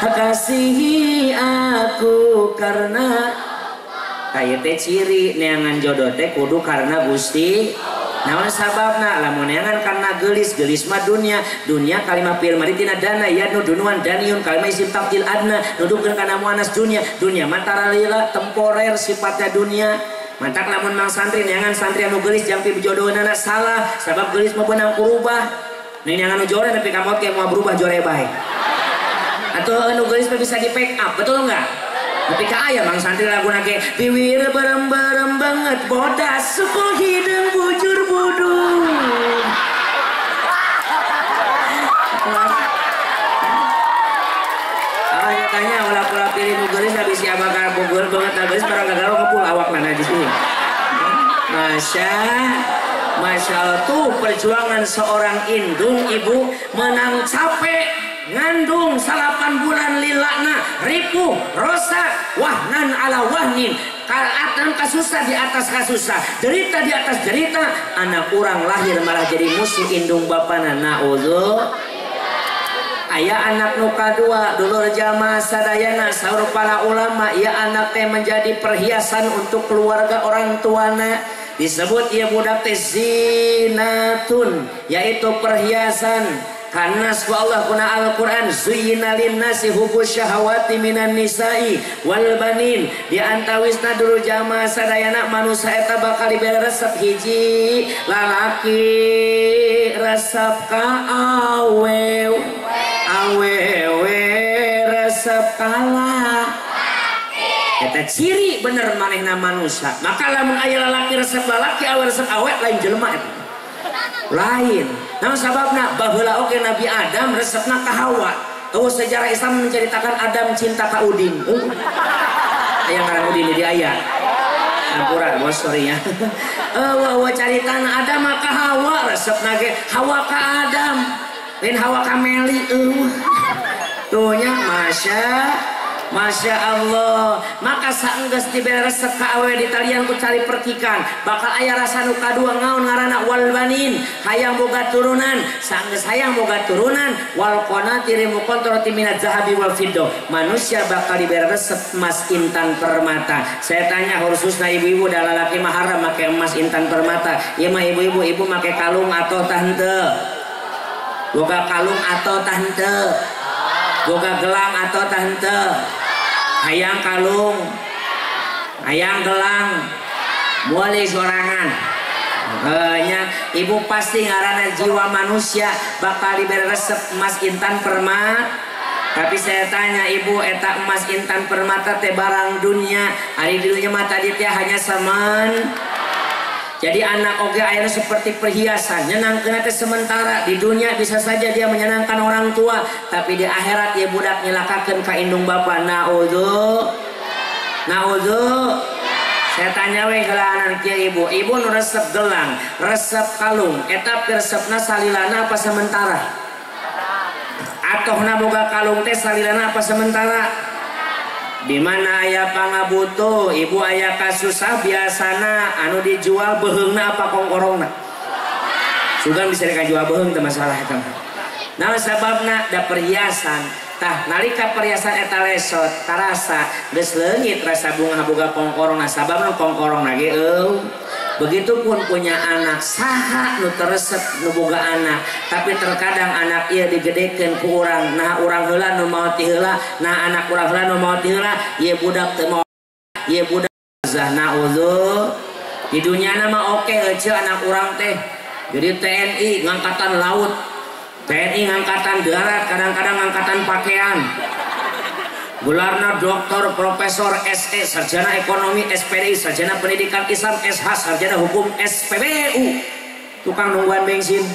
kasihi aku karena. Kaya teh ciri neangan jodoh teh kudu karena Gusti. Naon sababna? Lamun neangan karena gelis, gelis mah dunia, dunia kalimah fi'il madhi tina dana yadnu dunuan daniun kalimah isim tafdil adna nuduhkeun kana muannas dunia, dunia mah taralila temporer sifatnya dunia. Mantak lamun mang santri neangan santri anu geulis jang pijodoheunana salah, sabab geulis mah beunang kurubah. Neangan anu jore nepi ka maot ge moal berubah jore bae. Atau anu geulis mah bisa di pick up, betul enggak? Nepi ka aya mang santri laguna ge biwir berem-berem banget bodas suku hideung bujur budung. Tanya ulah pula pilih nu geulis habis si abah bogor banget geulis barang gagal ngepul awakna najis ieu. Masya Allah tuh perjuangan seorang indung ibu menang capek ngandung 8 bulan lilana ripuh rosa wahnan ala wahnin kaatan kasusah di atas kasusah derita di atas derita, anak kurang lahir malah jadi musuh indung bapana. Naudzu. Aya anak nu kadua dulur jamaah sadayana saur para ulama ya anak teh menjadi perhiasan untuk keluarga orang tuana. Disebut ieu budak teh zinatun, yaitu perhiasan. Karena ku Allah kuna Al-Qur'an zuyyina linnasi hubbus syahawati minan nisa'i wal banin. Di antawisna dulur jamaah sadayana manusia eta bakal dibere resep hiji lalaki resep ka awewe, awewe resep kalah. Eta ciri bener manehna manusia. Maka lamun aya lalaki resep lalaki, awe resep awe, lain jelema eta. Lain. Naon sababna? Baheula oge Nabi Adam resepna ka Hawa. Eueuh sejarah Islam menceritakan Adam cinta ka Udin. Aya ngaran Udin di aya. Ampura bos sorry ya. Eueuh caritana Adam ka Hawa resepna ge Hawa ka Adam. Lain Hawa ka Meli eueuh. Tuh nya Masya Allah. Maka saenggeus dibere resep ka awewe di talian ku cari pertikan bakal aya rasa nu kadua ngaon ngaranna wal banin hayang boga turunan. Saenggeus hayang boga turunan wal qanatiri muqantarati minaz zahabi wal fiddah, manusia bakal dibere resep emas intan permata. Saya tanya khususna ibu-ibu da lalaki mah haram make emas intan permata. Ieu mah ibu-ibu, ibu make kalung atau tah henteu? Boga kalung atau tah henteu? Boga gelang atau tah henteu? Hayang kalung, hayang gelang, moal sorangan. Nya ibu pasti ngaranna jiwa manusia bakal diberi resep emas intan permata. Tapi saya tanya ibu, eta emas intan permata teh barang dunia. Ari di dunia mah tadi teh hanya semen. Jadi anak oge akhirnya seperti perhiasan, nyenangkeun teh sementara di dunia bisa saja dia menyenangkan orang tua, tapi di akhirat dia budak nyelakakeun ka indung bapa. Naudzu. Naudzu. Saya tanya we geulanan kieu ibu, ibu nu resep gelang, resep kalung, eta resepna salilana apa sementara? Atohna boga kalung teh salilana apa sementara? Di mana aya pangabutuh, ibu aya kasusah biasana anu dijual beheungna apa kongkorongna? Sugan bisa dikajual beheung teu masalah eta. Nah sababna da perhiasan. Tah nalika perhiasan eta lesot tarasa geus leungit rasa bunga boga kongkorongna, sababna kongkorongna ge eueuh. Begitupun punya anak, saha nu teresep nu boga anak, tapi terkadang anak ieu digedekeun ku urang, nah urang heula nu maot ti heula, nah anak urang heula nu maot ti heula, ieu budak teu maot, ieu budak zah naudzu. Di dunia mah oke euceu anak urang teh. Jadi TNI ngangkatan laut, TNI ngangkatan darat, kadang-kadang ngangkatan pakaian. Gelarna doktor, profesor, SE, sarjana ekonomi, SPDI, sarjana pendidikan Islam, SH, sarjana hukum, SPBU, tukang nungguan bensin.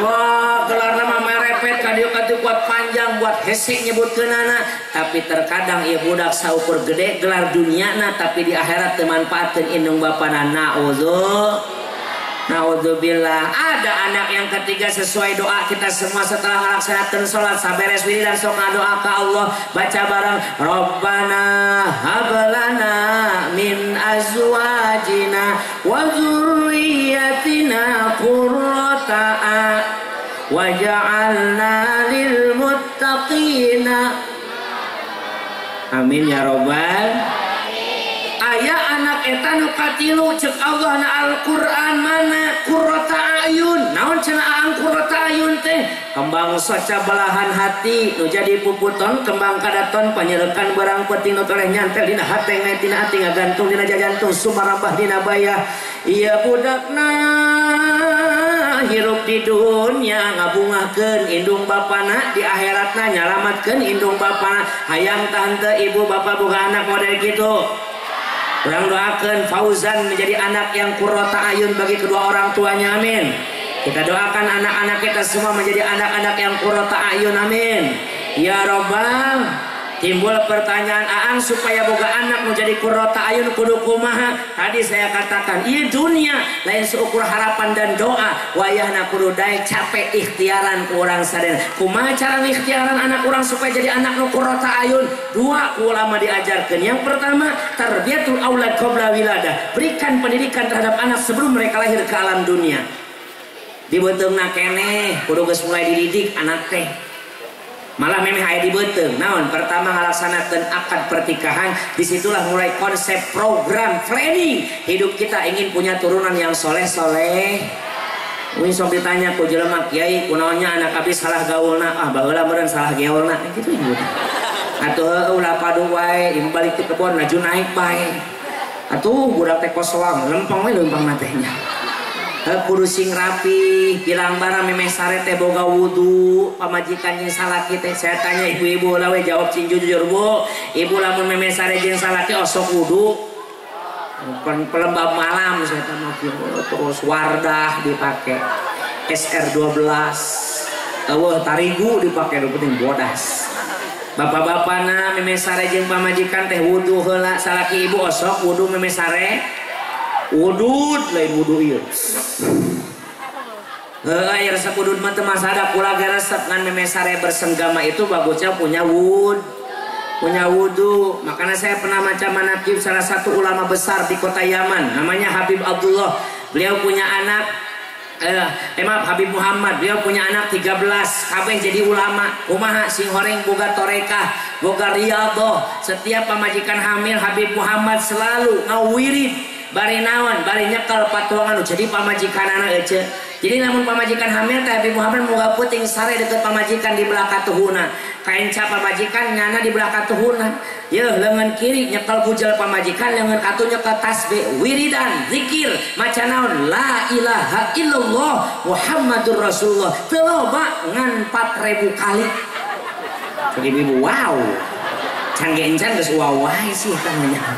Wah, gelarna mah merepet ka dieu ka dieu kuat panjang buat hese nyebutkeunana, tapi terkadang ieu budak saukur gede gelar duniana tapi di akhirat teu manfaatkeun indung bapana. Naudzu. Naudzubillah. Ada anak yang ketiga sesuai doa kita semua setelah melaksanakan sholat saberes wiridan sok ngadoa ka Allah, baca bareng Rabbana hablana min azwajina wa dzurriyyatina qurrata waj'alna lil muttaqina. Amin ya robbal. Aya anak eta nu katilu cek Allah na Al-Qur'an mana qurrata ayun. Naon cenah aang qurrata ayun teh? Kembang soca belahan hati nu jadi puputon kembang kadaton panyerekan barang penting nu toleh nyantel dina hate ngae tina ati ngagantung dina jajantung sumarabah dina bayah. Ieu budakna hirup di dunia ngabungahkeun indung bapana, di akhiratna nyalamatkeun indung bapana. Hayang tante ibu bapak boga anak model kitu. Urang doakan Fauzan menjadi anak yang qurrata ayun bagi kedua orang tuanya, amin. Kita doakan anak-anak kita semua menjadi anak-anak yang qurrata ayun, amin. Ya robbal. Timbul pertanyaan aang supaya boga anak menjadi qurrata ayun kudu kumaha? Tadi saya katakan, ieu dunia lain seukur harapan dan doa, wayahna kudu daek capek ikhtiaran ku urang sadayana. Kumaha cara ikhtiaran anak urang supaya jadi anak nu qurrata ayun? Dua ku ulama diajarkeun. Yang pertama, tarbiyatul aulad qabla wiladah. Berikan pendidikan terhadap anak sebelum mereka lahir ke alam dunia. Di beuteungna keneh kudu geus mulai dididik anak teh. Malah memeh aya di beuteung. Naon? Pertama ngalaksanakeun akad pernikahan, disitulah mulai konsep program planning hidup kita ingin punya turunan yang soleh-soleh. Wih sok ditanya ku jelema kiai kunaonnya anak abdi salah gaulna, ah baheula meureun salah gaulna kitu ibu. Atuh heueuh ulah padu wae, ieu balik ti kebon laju naik bae. Atuh budak teh kosoang, lempeng we lempeng teh nya. Kudu sing rapi, bilang barang memeh sare teh boga wudu, pamajikan jeung salaki teh. Saya tanya ibu-ibu lah we jawab sing jujur bu. Ibu lamun memeh sare jeung salaki osok wudu. Pelembab malam saya tanya terus Wardah dipakai. SR12. Eueuh tarigu dipakai nu penting bodas. Bapak-bapana memeh sare jeung pamajikan teh wudu heula, salaki ibu osok wudu memeh sare. Wudud lain wudu ieu. Heuh aya resep wudud mah teu masalah kula ge resep ngan memeh sare bersenggama itu bagusnya punya wud. Punya wudu. Makanya saya pernah baca manaqib salah satu ulama besar di kota Yaman, namanya Habib Abdullah. Beliau punya anak maaf, Habib Muhammad. Beliau punya anak 13, kabeh jadi ulama. Kumaha sing horeng boga torekah, boga riyadhah. Setiap pamajikan hamil Habib Muhammad selalu ngawirid bari naon, bari nyekel patuangan jadi pamajikanana ece. Jadi lamun pamajikan hamil teh Habib Muhammad moga puting sare deket pamajikan di belah katuhuna. Kaenca pamajikan nyana di belah katuhuna. Yeuh leungeun kiri nyekel bujal pamajikan, leungeun katuh nyekel tasbih, wiridan, zikir, maca naon la ilaha illallah Muhammadur Rasulullah. Teu loba ngan 4000 kali. Jadi ibu wow. Can ge encan geus wow wae sih eta mah.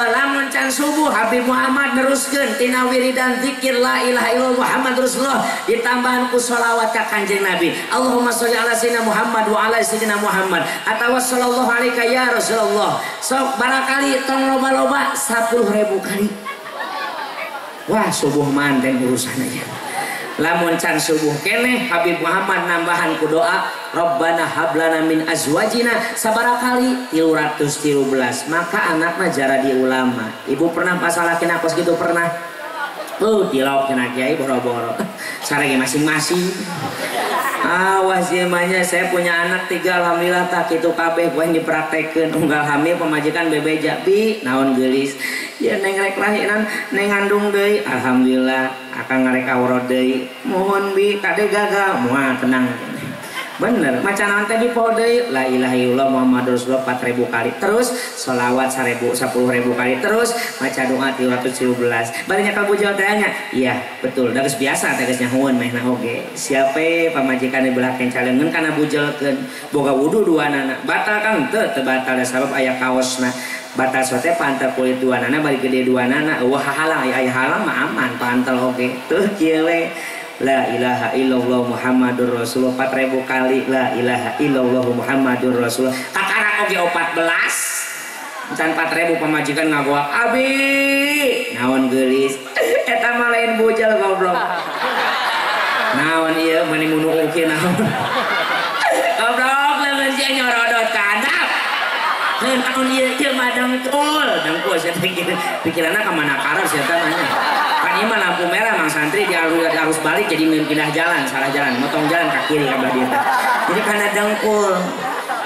Lamun can Can subuh Habib Muhammad neruskeun tina wiridan zikir la ilaha illallah Muhammad Rasulullah ditambahan ku sholawat ka Kanjeng Nabi. Allahumma sholli ala sayyidina Muhammad wa ala sayyidina Muhammad atawa sallallahu alaika ya Rasulullah. Sok barakali tong loba-loba 10.000 kali. Wah subuh manten urusan aja. Lamun can subuh keneh Habib Muhammad nambahan ku doa Rabbana hablana min azwajina sabaraha kali 313 maka anakna jaradi ulama. Ibu pernah masalah kena kos gitu pernah? Dilawak kena kiai boro-boro. Sareng masing-masing. Awas ieu mah nya, saya punya anak 3 alhamdulillah tak kitu kabeh poe dipraktekeun unggal hamil pamajikan bebeja bi naon geulis. Ya neng rek lahiran neng ngandung deui alhamdulillah akang ngarek aurat deui mohon bi kade gagal moal tenang. Bener maca naon teh dipoho deui la ilaha illallah Muhammadur Rasulullah 4000 kali terus sholawat 10.000 kali terus maca doa 317 bari nyakal bujal teh nya iya betul da geus biasa teh geus nyahoeun mehna oge siape pamajikan di belah kenca leungeun kana bujelkeun boga wudu duanana batal kang teu teu batal da sabab aya kaosna batal sote pantal kulit duanana bari gede duanana eueuh hahalang aya halang mah aman pantal oge teu kieu we. La ilaha illallah Muhammadur Rasulullah 4000 kali la ilaha illallah Muhammadur Rasulullah kakarak oge 14 can 4000 pamajikan ngagoak abi naon geulis eta mah lain bujal goblok naon ieu mani munu oke naon goblok leungeun sia nyorodot ka handap naon ieu ieu mah dengkul dengkul sia teh pikiranna ka mana karar sia teh mah. Kan ini mah lampu merah mang santri di arus balik jadi pindah jalan, salah jalan, motong jalan ke kiri ka dia. Jadi karena dengkul.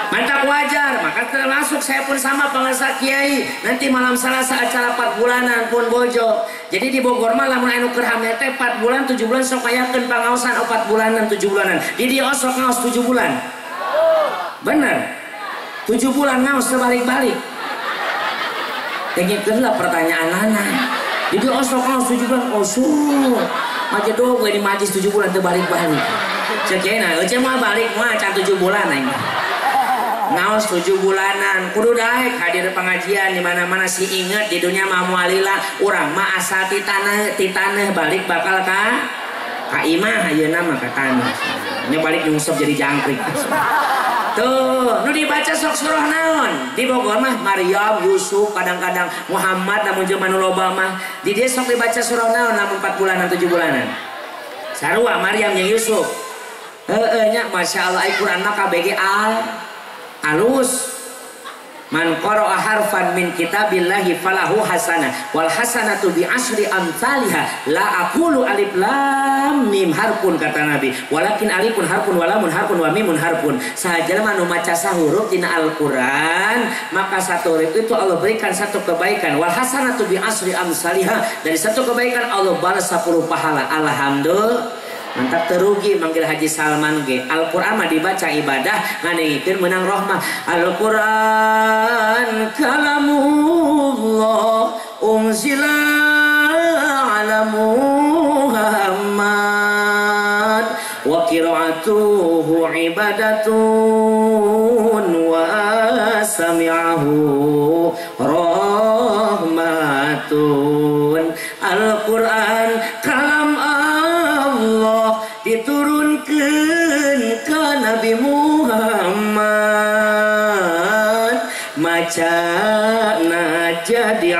Mantap wajar, maka termasuk saya pun sama pengersa kiai. Nanti malam Selasa acara 4 bulanan pun bojo. Jadi di Bogor mah lamun anu keur hamil teh 4 bulan 7 bulan sok kayakeun pangaosan 4 bulanan 7 bulanan. Di dieu osok ngaos 7 bulan. Bener. 7 bulan ngaos terbalik-balik. Dengekeun lah pertanyaanana. Jadi osok ngaos 7 bulan osok. Maje doang gue di majlis 7 bulan terbalik-balik. Cek kiai nah, eueuh mah balik mah can 7 bulan aing. Ngaos 7 bulanan kudu daek hadir pengajian di mana-mana si inget di dunia mah mualila urang mah asal ti tanah balik bakal ka imah ayeuna mah ka tanah. Nya balik nyungsep jadi jangkrik. Tuh, nu dibaca sok surah naon? Di Bogor mah Maryam, Yusuf, kadang-kadang Muhammad namun jelema nu loba mah. Di dieu sok dibaca surah naon lamun 4 bulanan 7 bulanan. Sarua Maryam jeung Yusuf. Heueuh nya masyaallah ai Quran mah KBG alus. Man qara'a harfan min kitabillahi falahu hasanah wal hasanatu bi asyri amsalihah la aqulu alif lam mim harfun kata Nabi walakin alifun harfun wa lamun harfun wa mimun harfun. Sahaja nu maca sahuruf dina Al-Qur'an maka satu huruf itu Allah berikan satu kebaikan wal hasanatu bi asyri amsalihah dari satu kebaikan Allah balas 10 pahala. Alhamdulillah. Mantap terugi manggil Haji Salman ge. Al-Qur'an mah dibaca ibadah ngadengikeun menang rahmah. Al-Qur'an kalamullah unzila ala Muhammad wa qira'atuhu ibadatun wa sami'ahu rahmatun. Al-Qur'an kalam Allah diturunkan ke Nabi Muhammad macana jadi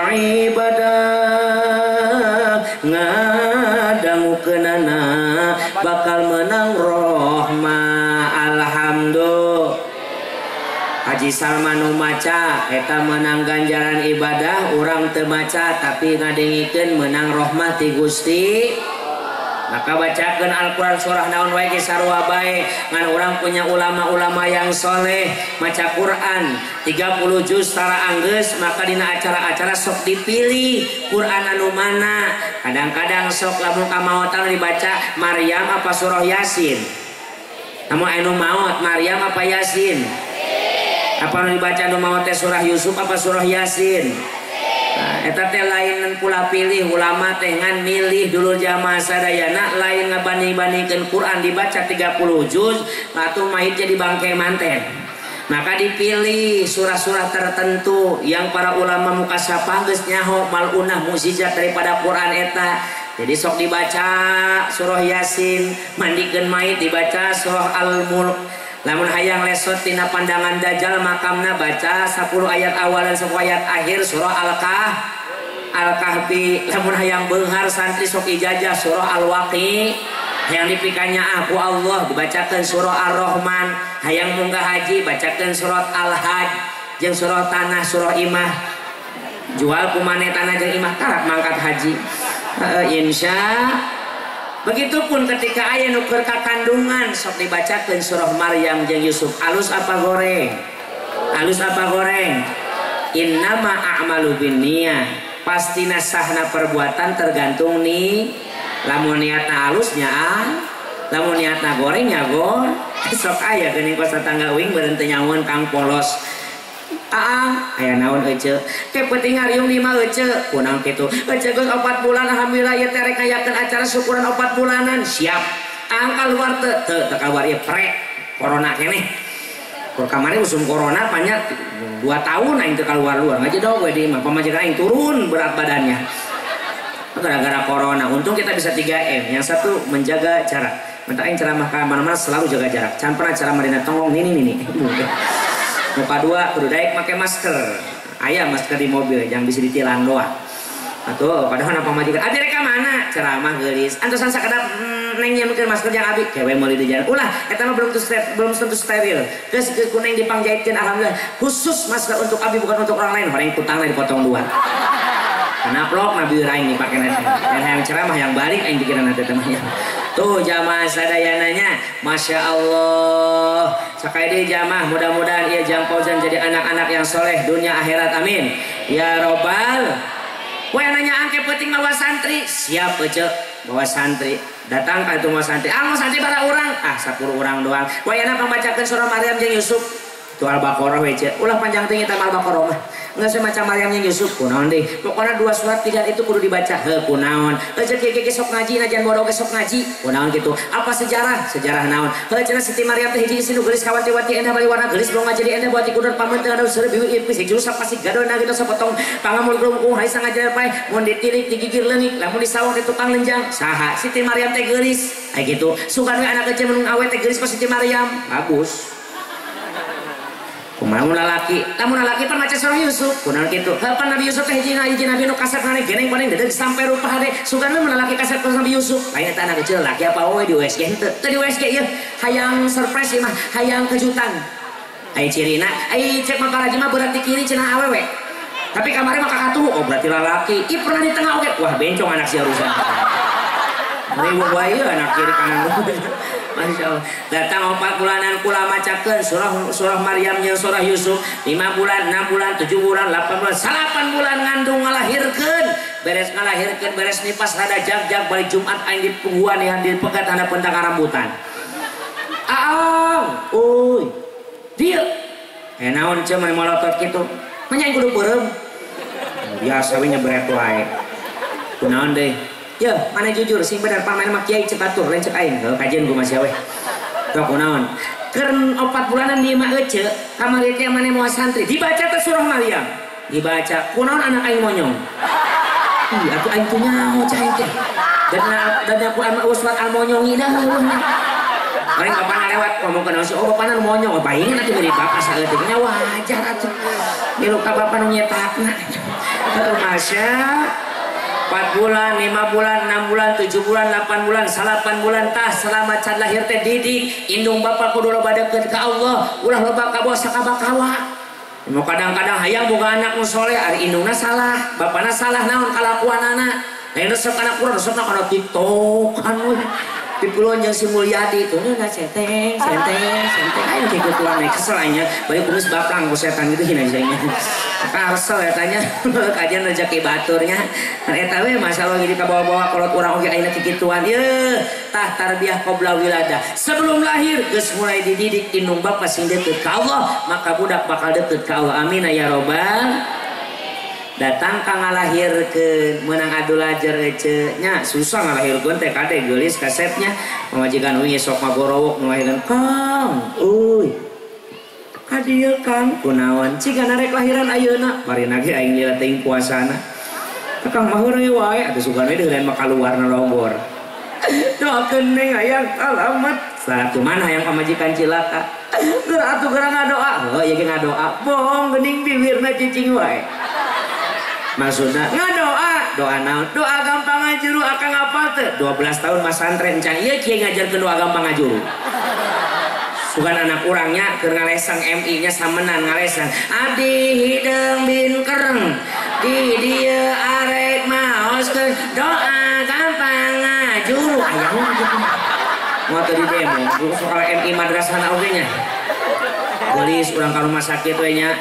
ibadah ngadangukeunana bakal menang rahmah. Alhamdulillah. Haji Salman nu maca eta menang ganjaran ibadah urang teu maca tapi ngadengikeun menang rahmah ti Gusti. Maka bacakeun Al-Qur'an surah naon wae ge sarua bae ngan urang punya ulama-ulama yang soleh maca Quran 30 juz tara anggeus maka dina acara-acara sok dipilih Quran anu mana. Kadang-kadang sok lamun kamaotan dibaca Maryam apa surah Yasin. Namun anu maot Maryam apa Yasin? Apa nu dibaca nu maot teh surah Yusuf apa surah Yasin? Nah, eta teh lain pula pilih ulama teh ngan milih dulur jamaah sadayana lain ngabanding-bandingkeun Quran dibaca 30 juz atuh mahit jadi bangke manten. Maka dipilih surah-surah tertentu yang para ulama mukasapah geus nyaho malunah mukjizat daripada Quran eta. Jadi sok dibaca surah Yasin, mandikeun mayit dibaca surah Al-Mulk. Lamun hayang lesot tina pandangan dajjal makamna baca 10 ayat awal dan 10 ayat akhir surah Al-Kahf. Al-Kahfi. Lamun hayang beunghar santri sok ijazah surah Al-Waqi. Hayang dipikanya aku Allah dibacakan surah Ar-Rahman. Hayang munggah haji bacakan surah Al-Hajj jeung surah tanah surah imah. Jual kumane tanah jeung imah karak mangkat haji. Insya. Begitupun ketika aya nu keur kakandungan sok dibacakeun surah Maryam jeung Yusuf. Alus apa goreng? Alus apa goreng? Innama a'malu binniyah. Pastina sahna perbuatan tergantung nih. Lamun niatna alusnya lamun niatna gorengnya gor. Sok aya geuning kos tetangga uing beureun teu nyahoan Kang Polos. Aang aya naon ece? Ke penting ngariung di mah ece. Kunaon kitu? Ece geus 4 bulan alhamdulillah ieu teh rek ngayakeun acara syukuran 4 bulanan. Siap. Aang kaluar teu? Teu, teu kaluar ieu prek corona keneh. Kur kamari usum corona banyak 2 tahun aing teu kaluar-luar. Ngajedog we di imah pamajikan aing turun berat badannya. Gara-gara corona. Untung kita bisa 3M. Yang satu menjaga jarak. Minta aing ceramah ka mana-mana selalu jaga jarak. Can pernah ceramah dina tonggong nini nini. Muka dua kudu daek make masker. Aya masker di mobil yang bisa ditilang doang. Atuh padahal apa majikan abi rek ka mana ceramah geulis. Antosan sakedap neng nyemekeun masker jang abi kewe meuli di jalan. Ulah eta mah belum tentu steril. Geus geus ku neng dipangjaitkeun alhamdulillah. Khusus masker untuk abi bukan untuk orang lain. Horeng kutangna dipotong dua. Kenaplok nabi aing dipake nanti. Dan yang ceramah yang balik aing pikiran nanti temannya. Tuh jamaah sadayananya, masya Allah. Sekali deui jamaah, mudah-mudahan ieu Jang Fauzan jadi anak-anak yang soleh dunia akhirat, amin. Ya robbal. Wah nanya angke penting mawa santri, siap ece bawa santri. Datang ka itu mawa santri. Ah mau santri bara urang, ah 10 urang doang. Wah yana pambacakeun surah Maryam jeung Yusuf. Itu Al-Baqarah we ce. Ulah panjang teuing eta Al-Baqarah mah. Enggak semacam Maryam jeung Yusuf kunaon deui. Pokona 2 surat 3 itu kudu dibaca. Heuh kunaon. Heuh kieu kieu sok ngaji najan bodoh ge sok ngaji. Kunaon kitu. Apa sejarah? Sejarah naon? Heuh cenah Siti Maryam teh hiji istri nu geulis kawati-wati endah bari warna geulis belum jadi endah buat kudur pameun teu ada seureuh bieu ieu geus jurusan pasti gadona gitu sapotong pangamul grungkung hai sangajar pae mun ditilik digigir leungit lamun disawang di tukang lenjang saha Siti Maryam teh geulis. Aya kitu. Sugan we anak kecil mun awe teh geulis ka Siti Maryam. Bagus. Kumaha lalaki, lamun lalaki pan maca surah Yusuf, kunaon kitu. Heuh pan Nabi Yusuf teh hiji nabi nu kasep maneh geneng paling dedeg sampai rupa hade. Sugan we mun lalaki kasep Nabi Yusuf. Lain eta anak kecil laki apa we di USG henteu. Teu di USG ieu hayang surprise ieu mah, hayang kejutan. Ai cirina, ai cek mah mah berarti kiri cenah awewe. Tapi kamari mah kakatuh, oh berarti lalaki. Ih pernah di tengah oge. Wah bencong anak sia urusan. Riweuh wae anak kiri kanan. Masya Allah. Datang 4 bulanan kula macakeun surah Maryam jeung surah Yusuf. 5 bulan, 6 bulan, 7 bulan, 8 bulan, 8 bulan ngandung ngalahirkeun. Beres ngalahirkeun, beres nipas rada jag-jag balik Jumat aing di pungguan yang dipegat handapeun rambutan. Aang, uy. Dieu. Eh naon ceu mani molotot kitu? Manya aing kudu beureum. Biasa we nyebret wae. Kunaon deui? Ya, mana jujur sing bener paman mah kiai cek batur lain cek aing. Heuh kajeun ku masih we. Tok kunaon? Keur 4 bulanan di imah ece, kamari teh maneh moal santri. Dibaca teh surah Maryam. Dibaca, kunaon anak aing monyong. Ih, atuh aing teh nyaho cai aing teh. Dan aku surat al-monyong dah. Orang bapana lewat ngomong ke nasi, oh bapana nu monyong, oh palingan atuh mirip bapak saeutik nya wajar atuh. Milu ka bapa nu nyetakna. Heuh masya 4 bulan, 5 bulan, 6 bulan, 7 bulan, 8 bulan, 8 bulan tah selama can lahir teh didik indung bapak kudu loba deukeut ka Allah, ulah loba ka bawah sakabakawa. Mau kadang-kadang hayang boga anak nu soleh, ari indungna salah, bapana salah naon kalakuanana. Lain resep kana kurang resepna kana TikTok kan we. Dipuluhan jeung si Mulyadi itu nya senteng, senteng, senteng. Ayo kikutuan we kesel anya, bari kumis baplang ku setan gitu hina jadinya. Karsel ya tanya, kajian rezeki baturnya. Kan eta we masalah jadi kabawa-bawa kolot urang oge ayeuna kikituan. Yeuh, tah tarbiyah qabla wiladah. Sebelum lahir geus mulai dididik indung bapa sing deukeut ka Allah, maka budak bakal deukeut ka Allah. Amin ya robbal. Datang ka ngalahirkeun meunang adu lajer ece nya susah ngalahirkeun teh kade geulis kasepnya pamajikan uing sok magorowok ngalahirkeun Kang euy Ka dieu Kang kunaon ciga narek lahiran ayeuna bari ge aing lila teuing puasana. Akang mah heureuy wae atuh sugana deuleuan mah kaluar na logor. Doakeun neng hayang salamet. Satu mana hayang pamajikan cilaka. Geura atuh geura ngadoa. Heuh ieu ge ngadoa. Bohong geuning bibirna cicing wae. Maksudna ngadoa, doa naon? Doa gampang ngajuru akang apal teu? 12 tahun masantren can ieu kieu ngajarkeun doa gampang ngajuru. Sugan anak urangnya keur ngalesang MI nya samenan ngalesang. Abdi hideung bin kereng di dieu arek maoskeun doa gampang ngajuru. Aya gitu. Moal teu di demo soal MI madrasahna oge nya. Gelis urang ka rumah sakit we nya.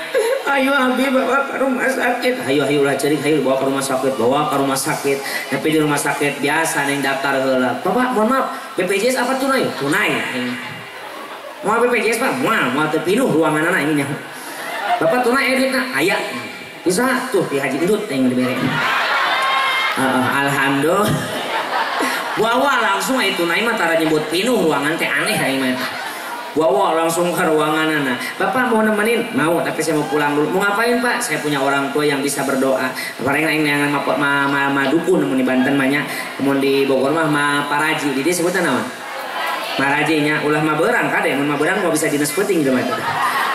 Ayo abi bawa ke rumah sakit. Hayu hayu ulah ceurik, hayu bawa ke rumah sakit, bawa ke rumah sakit. Tapi di rumah sakit biasa neng daftar heula. Bapak, mohon maaf, BPJS apa tunai? Tunai. Moal BPJS Pak, moal, moal teu pinuh ruanganna ini nya. Bapak tunai aya duitna? Aya. Bisa tuh di Haji Endut yang dibere. Alhamdulillah. Bawa langsung aya tunai mah tara nyebut pinuh ruangan teh aneh aing mah. Bawa langsung ke ruangan anak. Bapak mau nemenin? Mau, tapi saya mau pulang dulu. Mau ngapain Pak? Saya punya orang tua yang bisa berdoa. Paling aing neangan ma dukun mun di Banten mah nya, mun di Bogor mah ma paraji. Di dieu sebutan naon? Maraji nya, ulah ma beurang kade, mun ma beurang mau bisa dinas penting gitu mah.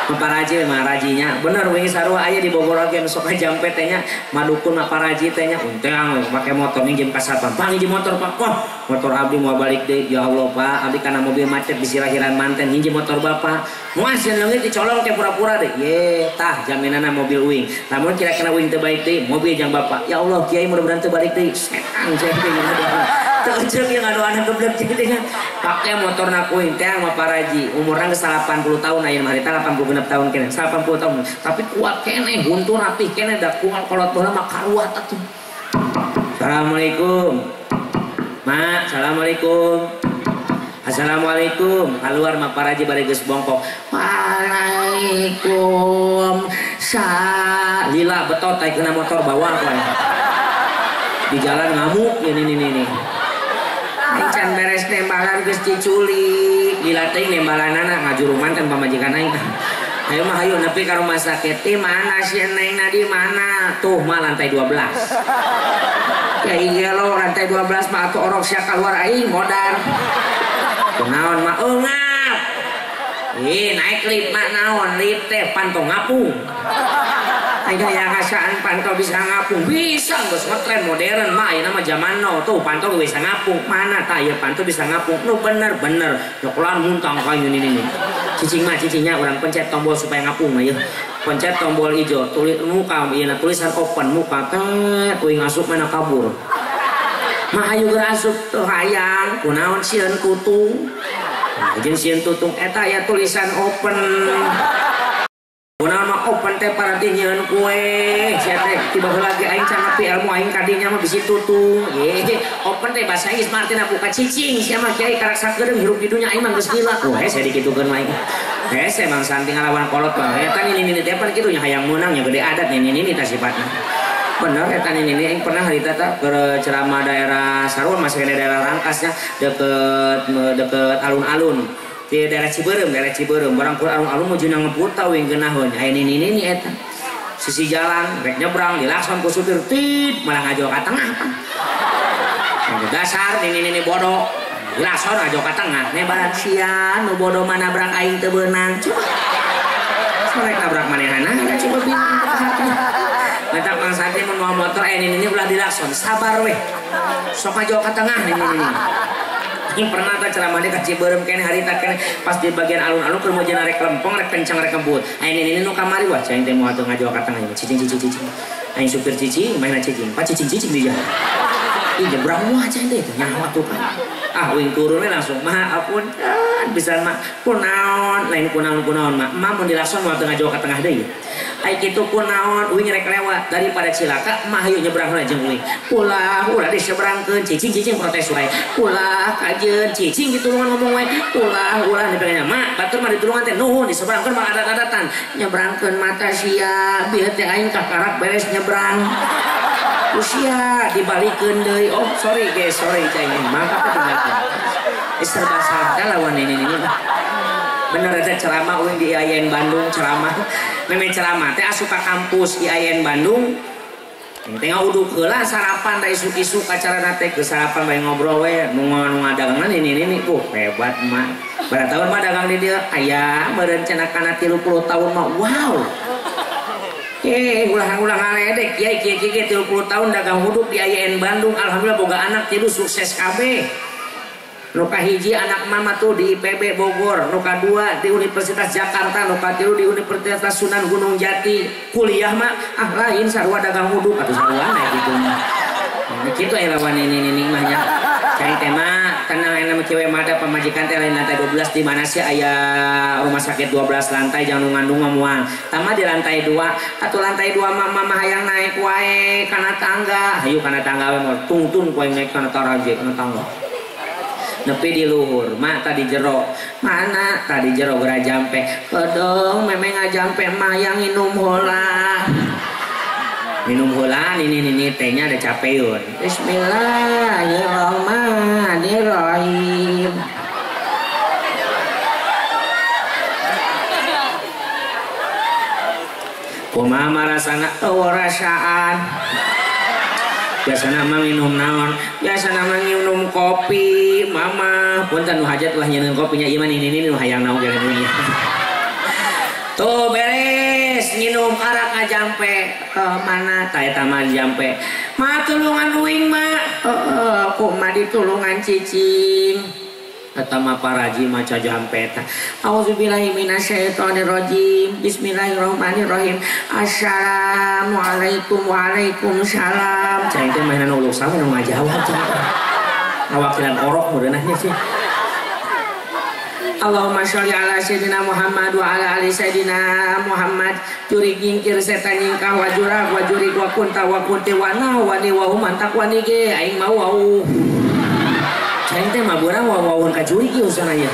Ma paraji ma rajinya. Bener wingi sarua aya di Bogor oge nu sok jampe teh nya, ma dukun ma paraji teh nya unteang make motor minjem ka satpam. Pang hiji motor Pak. Wah, motor abdi mau balik deui. Ya Allah Pak, abdi kana mobil macet bisi lahiran manten hinji motor bapak. Moal sieun leungit dicolong teh pura-pura deh. Ye, tah jaminanna mobil uing. Lamun kira-kira uing teu balik deui, mobil jang bapak. Ya Allah, kiai mudah-mudahan teu balik deui. Setan cek teh ngadoa. Teu ceuk yang ngadoana geblek cek teh. Pake motorna kuing teh mah paraji. Umurna geus 80 tahun ayeuna mah harita 86 tahun keneh. 80 tahun. Tapi kuat keneh, huntu rapih keneh da kuat kolot baheula mah karuat atuh. Assalamualaikum. Mak, assalamualaikum. Assalamualaikum. Keluar mah paraji bari geus bongkok. Waalaikum. Lila betot taik kena motor bawa koe. Di jalan ngamuk ini ini ini. Can beres nembalan geus diculik. Lila teuing nembalanana ngajuruman kan pamajikan aing. Hayu mah hayu nepi ka rumah sakit. Di mana si Neng na di mana? Tuh mah lantai 12. Ya iya lo lantai 12 mah atuh orok sia keluar aing modar. Kunaon mah eungap. Ih naik lift mah naon lift teh panto ngapung. Aing hayang ngasaan panto bisa ngapung. Bisa geus ngetren modern mah ayeuna mah zaman now tuh panto bisa ngapung. Mana tah ieu panto bisa ngapung? Nu bener-bener. Nyokolan muntang ka ini ini. Cicing mah cicingnya urang pencet tombol supaya ngapung mah ieu. Pencet tombol hijau, tulis muka ieu tulisan open muka teh uing asup mana kabur. Mah hayu geura asup teu hayang kunaon sieun kutung. Jeung sieun tutung eta aya tulisan open. Kunaon mah open teh paranti nyieun kue. Sia teh tiba heula ge aing can nepi ilmu aing kadinya mah bisi tutung. Ye, open teh bahasa Inggris mah artina buka cicing. Sia mah kiai karak sakedeung hirup di dunya aing mah geus gila. Wah, hese dikitukeun mah aing. Hese Mang Santi ngalawan kolot mah. Eta nini teh pan kitu nya hayang meunang nya gede adat nini tah sifatna. Bener eta nini aing pernah harita teh keur ceramah daerah Sarua masih kena daerah Rangkasnya deket alun-alun. Di daerah Ciberem, barang kur alun-alun mau jenang ngeputa wing geunaheun. Aya nini nini eta. Sisi jalan rek nyebrang dilakson ku supir tit malah ngajo ka tengah pan. Dasar nini nini bodoh. Dilakson ngajo ka tengah. Nebaran sia nu bodoh mah nabrak aing teu beunang. Coba. Rek nabrak manehna coba bingung. Mantap Mang Santi mun mawa motor aya nini nini ulah dilakson, sabar weh. Sok ngajo ka tengah nini nini. Ini pernah tak ceramahnya ke Ciberem kene harita kene pas di bagian alun-alun keur mau rek lempeng rek kencang rek kebut. Aya nini nu kamari wah cai teh moal teu ngajo ka tengah cicing cicing cicing. Aing supir cicing mainna cicing. Pak cicing cicing di jalan. Ih nyebrang moal cai teh nyawa tuh kan. Ah uing turunnya langsung mah ampun bisa mah kunaon lain kunaon kunaon mah mah mun dilakson moal teu ngajo ka tengah deui. Ai kitu kunaon uing rek lewat daripada cilaka mah hayu nyebrang heula jeung uing. Ulah ulah disebrangkeun cicing cicing protes wae. Ulah kajeun cicing ditulungan ngomong wae. Ulah ulah dipegangnya mak batur mah ditulungan teh nuhun disebrangkeun mah adat-adatan. Nyebrangkeun mata sia bieu teh aing kakarak beres nyebrang. Usia dibalikeun deui. Oh sorry guys, sorry cai mangka teh tinggalkeun. Serba salah lawan ini ini. Bener eta ceramah uing di IAIN Bandung ceramah. Meme ceramah teh asup ka kampus IAIN Bandung. Tengah uduk heula sarapan da isuk-isuk acarana teh geus sarapan bae ngobrol we nu ngadagangan ini hebat mah. Berapa tahun mah dagang di dieu? Aya meureun cenah kana 30 tahun mah. Wow. Ulah-ulah ngaledek kiai kiai kiai 30 tahun dagang huduk di IAIN Bandung, alhamdulillah boga anak tilu sukses kabeh. Nu kahiji anak mama tuh di IPB Bogor, nu kadua di Universitas Jakarta, nu katilu di Universitas Sunan Gunung Jati. Kuliah mah ah lain sarua dagang huduk atuh sarua naik gitu mah. Kitu aya lawan ini mah nya. Cari tema tenang aya mah kieu mah ada pamajikan teh lain lantai 12 di mana sih aya rumah sakit 12 lantai jangan ngandung mah moal. Tama di lantai 2 atuh lantai 2 mah mama hayang naik wae kana tangga. Hayu kana tangga we moal tungtun ku naik kana taraje kana tangga. Nepi di luhur, mak tadi jero, mana tadi jero geura jampe, kedong memang ngajampe mah yang minum heula. Minum heula ini tehnya ada capeun. Bismillahirrahmanirrahim. Kumaha marasana eueuh rasaan. Biasana mah minum naon? Biasana mah minum kopi, mama. Punten nu hajat ulah nyeunkeun kopinya ieu mah nini nu hayang naon geura dunya. Tuh beres nginum karak ngajampe mana ta eta mah jampe. Ma tulungan uing ma. Heeh, kumaha ditulungan cicing. Eta mah paraji maca jampe eta. Auzubillahi minasyaitonirrajim. Bismillahirrahmanirrahim. Assalamualaikum waalaikumsalam. Cai teh mainan uluk sama nu ngajawab cenah. Ngawakilan orok meureunahnya sih. Allahumma sholli ala sayyidina Muhammad wa ala ali sayyidina Muhammad. Jurig nyingkir setan nyingkah wa jurag wa jurig wa kunta wa kunti wa na wa ni wa hum taqwani ge aing mau wau. Cai teh mah burang wawawun ka jurig ieu usana ieu.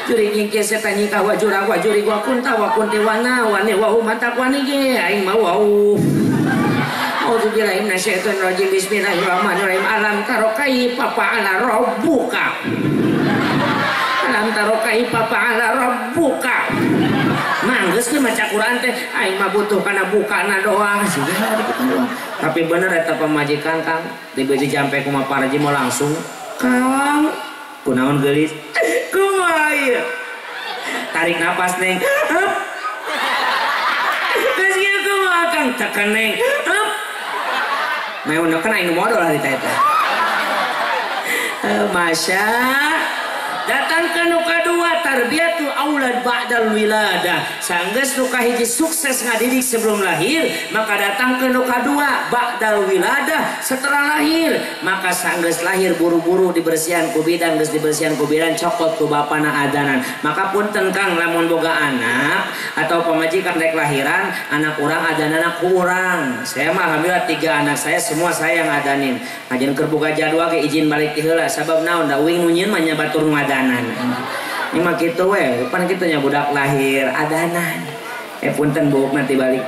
Jurig nyingkir setan nyingkah wa jurag wa jurig wa kunta wa kunti wa na wa ni wa hum taqwani ge aing mau wau. Auzubillahi minasyaitonirrajim. Bismillahirrahmanirrahim. Alam taro kaifa fa'ala rabbuka. Alam taro kaifa fa'ala rabbuka. Manggeus teh maca Quran teh aing mah butuh kana bukana doang. Tapi bener eta pamajikan Kang, dibeuji jampe kumaha paraji mau langsung Kang, kunaon geulis? Kumaha ieu? Tarik napas neng. Hup. Geus kieu kumaha Kang? Tekan neng. Hup. Meuna kan aing modal harita eta. Masya datang ke nu kadua tarbiyatul aulad ba'dal wiladah. Sanggeus nu kahiji sukses ngadidik sebelum lahir, maka datang ke nu kadua ba'dal wiladah setelah lahir. Maka sanggeus lahir buru-buru dibersihan ku bidan, geus dibersihan ku bidan cokot ku bapana adanan. Maka punten Kang lamun boga anak atau pamajikan rek lahiran, anak urang adanana kurang. Saya mah alhamdulillah 3 anak saya semua saya yang adanin. Ngajeun keur boga jadwal ge izin balik ti heula sabab naon da uing nu nyieun mah nya batur nu adanan. Ini mah kitu we, pan kitu nya budak lahir adanan. Punten buuk nanti balik.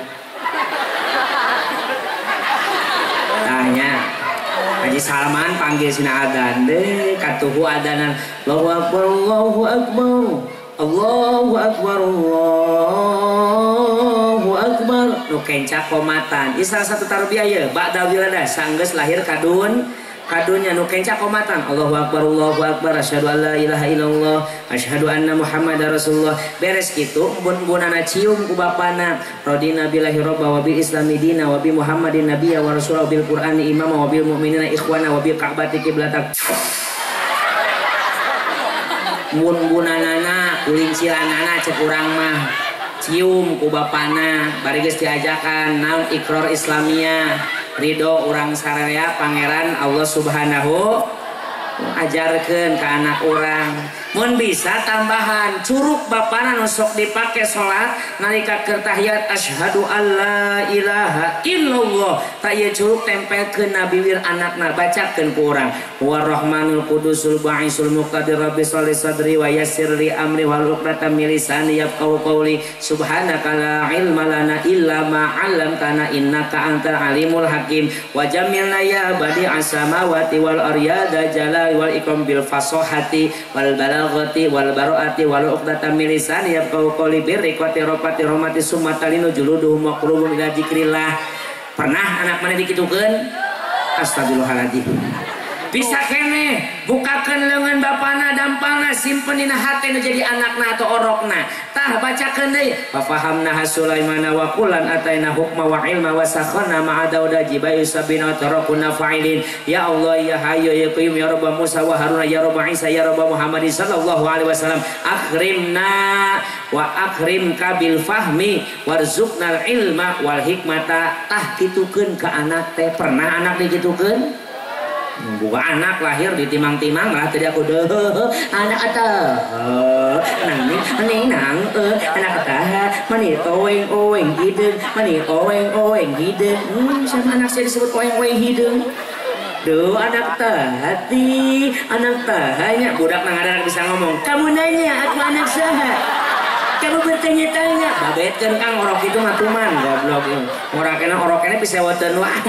Tanya Haji Salman panggil sina adan deh, katuhu adanan. Allahu akbar, Allahu akbar. Allahu akbar, Allahu akbar. Nu kenca komatan. Ieu salah satu tarbiyah ye, ba'da wiladah sanggeus lahir kadun kadunya nu kenca komatan. Allahu akbar, Allahu akbar, asyhadu an la ilaha illallah, asyhadu anna Muhammadar Rasulullah. Beres kitu embun-embunana cium ku bapana. Radina billahi robba wa bil islami dina wa bi Muhammadin nabiyya wa rasulahu bil qur'ani imama wa bil mu'minina ikhwana wa bil ka'bati qiblatak. Embun-embunanana kulincilanana cek urang mah cium ku bapana bari geus diajakan naon ikrar Islamiyah ridho urang sararea pangeran Allah Subhanahu ajarkeun ka anak urang. Mun bisa tambahan curug bapana nu sok dipake salat nalika keur tahiyat asyhadu alla ilaha illallah ta ieu curug tempelkeun na biwir anakna bacakeun ku urang warahmanul qudusul ba'isul muqtadir rabbi shalli sadri wa yassir li amri wal uqdatam min lisani yafqahu qawli subhanaka la ilma lana illa ma 'allamtana innaka antal alimul hakim wa jamilna ya badi'as samawati wal aryada jalali wal ikram bil fasahati wal balaghati wal baraati wal uqdatan min lisani yafqahu qawli birriqati rafati rahmati summa talinu juluduhum wa qulubuhum ila dzikrillah. Pernah anak mana dikitukeun? Astagfirullahaladzim. Bisa kene bukakeun leungeun bapana dampalna simpen dina hate nu jadi anakna atau orokna. Tah bacakeun deui fa fahamna Sulaimana wa kullan ataina hukma wa ilma wa sakhana ma'a Dauda jibayu sabina wa tarakuna fa'ilin. Ya Allah ya Hayyu ya Qayyum ya Rabb Musa wa Haruna ya Rabb Isa ya Rabb Muhammad sallallahu alaihi wasallam akhrimna wa akhrim kabil fahmi warzuqnal ilma wal hikmata. Tah kitukeun ka anak teh. Pernah anak dikitukeun? Buka anak lahir ditimang-timang lah tadi aku deh anak atau nang ning nang anak atah mani oeng oeng hideung mani oeng oeng hideung. Sama anak saya disebut oeng oeng hideung. Duh anak hati anak hanya budak nang ada bisa ngomong kamu nanya aku anak saha kamu bertanya-tanya babetkeun kang orok itu matuman goblok ngorakena orokena pisewoteun wae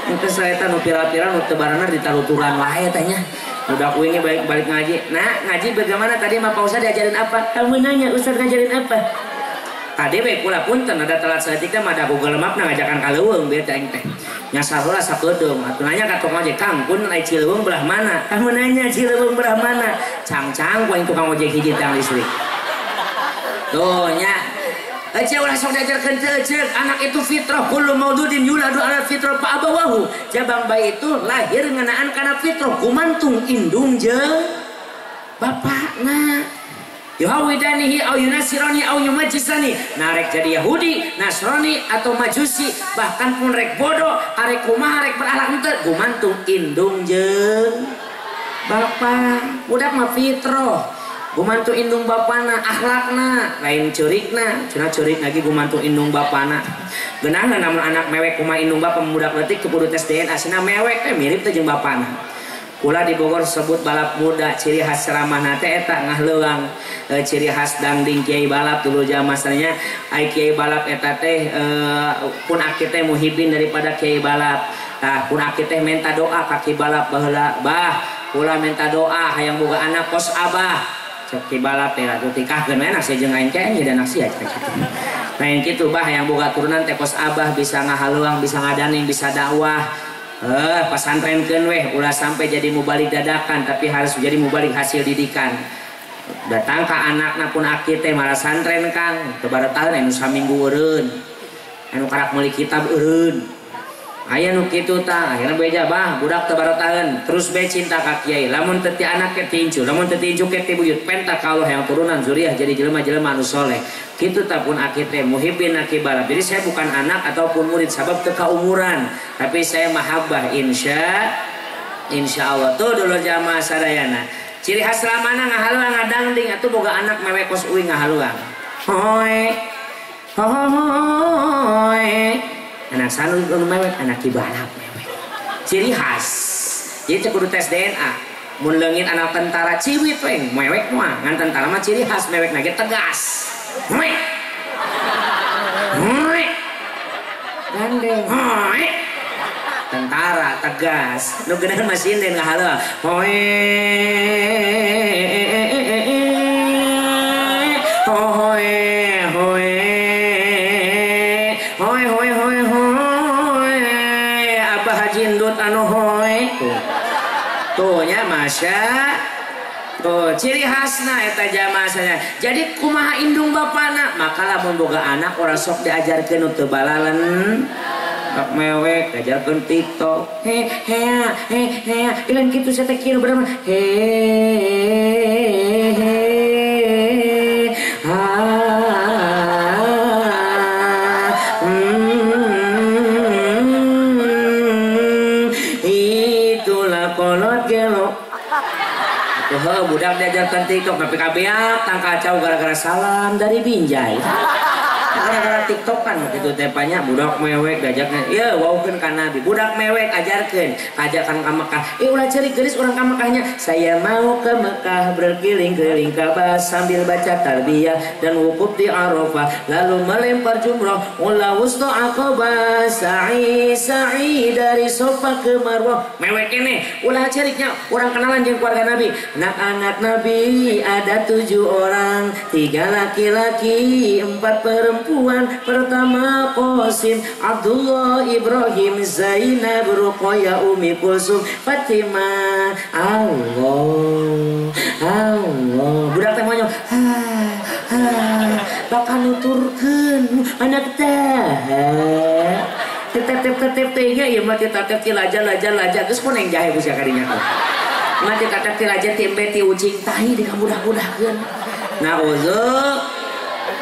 engke saeta nu pira-pira nu teu barener ditaruturan wae teh nya budak uing balik-balik ngaji. Nah ngaji bagaimana tadi sama Pak Ustaz diajarin apa? Kamu nanya Ustaz ngajarin apa? Tadi we kula punten ada telat saeutik teh mah da Google Map na ngajakan ka leuweung bieu teh aing teh nyasar heula sakedeung atuh nanya ka tukang ojek kang pun ai Cileuweung belah mana? Kamu nanya Cileuweung belah mana? Cangcang ku aing tukang ojek hiji tang listrik. Tuh nya ece ulah sok diajarkeun teu ece anak itu fitrah kullu maududin yuladu ala fitrah fa abawahu. Jabang bayi itu lahir ngeunaan kana fitrah gumantung indung jeung bapakna. Yuhawidanihi au yunasirani au yumajisani. Nah rek jadi Yahudi, Nasrani atau Majusi, bahkan pun rek bodoh, arek kumaha rek berakhlak henteu gumantung indung jeung bapak. Budak mah fitrah. Gumantu indung bapana akhlakna lain ceurikna cenah ceurik lagi gumantu indung bapana geunahna namun anak mewek kumaha indung bapa budak leutik teu kudu tes DNA cenah mewek teh mirip teh jeung bapana. Kula di Bogor sebut balap muda ciri khas ceramahna teh eta ngahleuang ciri khas dangding kiai balap dulu jamasanya ai kiai balap eta teh pun aki teh muhibin daripada kiai balap. Tah pun aki teh minta doa ka kiai balap baheula bah kula minta doa hayang boga anak kos abah. Cek balap teh atuh tikahkeun we anak sia jeung aing teh jadi anak sia cek kitu. Lain kitu bah yang boga turunan teh kos abah bisa ngahaluang, bisa ngadaning, bisa dakwah. Pasantrenkeun weh ulah sampai jadi mubalik dadakan tapi harus jadi mubalik hasil didikan. Datang ka anakna pun aki teh malah santren kang teu baretaheun anu saminggu eureun. Anu karak meuli kitab eureun. Aya nu kitu tah akhirna beja bah budak teu baretaheun terus be cinta ka kiai lamun teu ti anak ke ti incu lamun teu ti incu ke ti buyut penta ka Allah yang turunan zuriah jadi jelema-jelema anu soleh kitu tah pun aki teh muhibbin aki balap. Jadi saya bukan anak ataupun murid sabab teu kaumuran tapi saya mahabbah insya Allah. Tuh dulur jamaah sadayana ciri khas lamana ngahaluang ngadangding atuh boga anak mewek kos uing ngahaluang hoe hoe anak sanu nu mewek anak kibalap mewek ciri khas. Jadi teu kudu tes DNA mun leungit anak tentara ciwit we mewek mah ngan tentara mah ciri khas mewek na ge tegas mewek mewek gandeng hoe tentara tegas nu geunaheun mah sinden ngahaleuang hoe hoe hoe hoe hoe hoe hoe Abah Haji Endut anu hoe tuh nya masya tuh ciri khasna eta jamaah saya. Jadi kumaha indung bapana maka lamun boga anak ora sok diajarkeun nu teu balalen tak mewek diajarkeun TikTok he he he he ilan kitu saya teh kieu bener he he ha. Itulah kolot gelo. Tuh budak diajarkan TikTok tapi kabeak tang kacau gara-gara salam dari Binjai. Gara-gara TikTok kan gitu teh banyak budak mewek diajakna. Ieu waukeun ka Nabi, budak mewek ajarkeun, ajakan ka Mekah. Ulah ceurik geulis urang ka Mekahnya. Saya mau ke Mekah berkeliling-keliling Ka'bah sambil baca talbiyah dan wukuf di Arafah, lalu melempar jumroh, ulah wusta Aqabah, sa'i sa'i dari Sofa ke Marwah. Mewek ini ulah ceriknya orang kenalan jeung keluarga Nabi. Anak-anak Nabi ada 7 orang, 3 laki-laki, 4 perempuan. Pertama Qasim, Abdullah, Ibrahim, Zainab, Ruqayyah, Umi Kulsum, Fatimah. Allah, Allah. Budak teh monyong, ha ha, bakal nuturkeun anak teh. Tetep-tetep teh nya ieu mah tetep ti laja-laja geus koneng jahe ku sia kadinya teh. Mah tetep ti laja ti embe ti ucing tahi di kabudah-budahkeun. Nauzu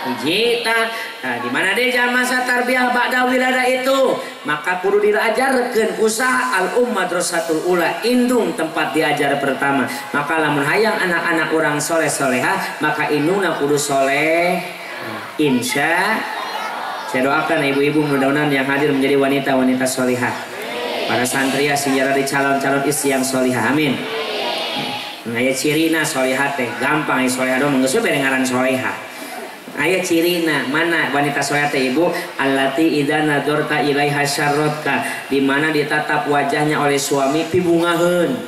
hiji tah. Nah, di mana deh masa tarbiyah ba'da wilada itu maka kudu diajarkeun usaha al um madrasatul ula, indung tempat diajar pertama. Maka lamun hayang anak-anak urang soleh solehah maka indungna kudu soleh. Insya saya doakan ibu-ibu mudah-mudahan yang hadir menjadi wanita-wanita solihah, para santria sing di calon-calon istri yang solihah, amin. Aya cirina solihah teh gampang solihah dong geus bere ngaran solehah. Aya cirina mana wanita solehah teh ibu, allati idza nadorta ilaiha syarrotka, di mana ditatap wajahnya oleh suami pibungaheun.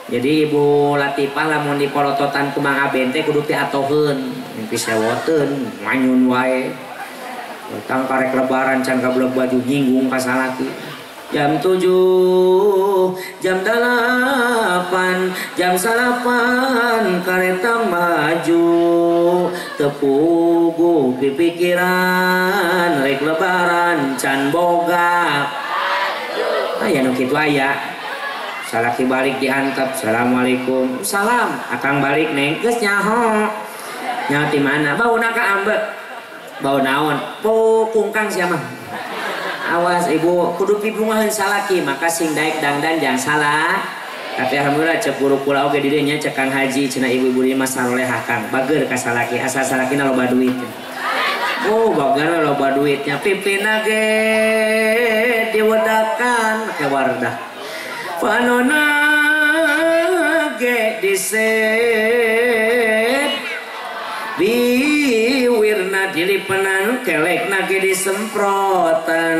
Jadi ibu Latifah lamun dipolototan ku Mang Aben teh kudu piatoheun, pisewoteun, manyun wae. Tang karek lebaran can kabeleg baju nyinggung ka salaki. Jam 7, jam 8, jam 9 kareta maju. Tepugu pipikiran rek lebaran can boga. Aya nu kitu aya. Salaki balik diantep, assalamualaikum. Salam, akang balik neng geus nyaho. Nyaho ti mana? Bauna ka ambek. Bau naon? Bau kungkang siapa? Awas ibu, kudu pibungaheun salaki, maka sing daek dangdan jangan salah. Tapi alhamdulillah cek guru kula oge di dieu nya cek Kang Haji cenah ibu-ibu ieu mah sarolehah Kang. Bager ka salaki, asal salakina loba duit. Oh, bager loba duitnya, pipina ge diwedakan ke wardah. Panona ge diset biwirna dilipenan kelekna ge disemprotan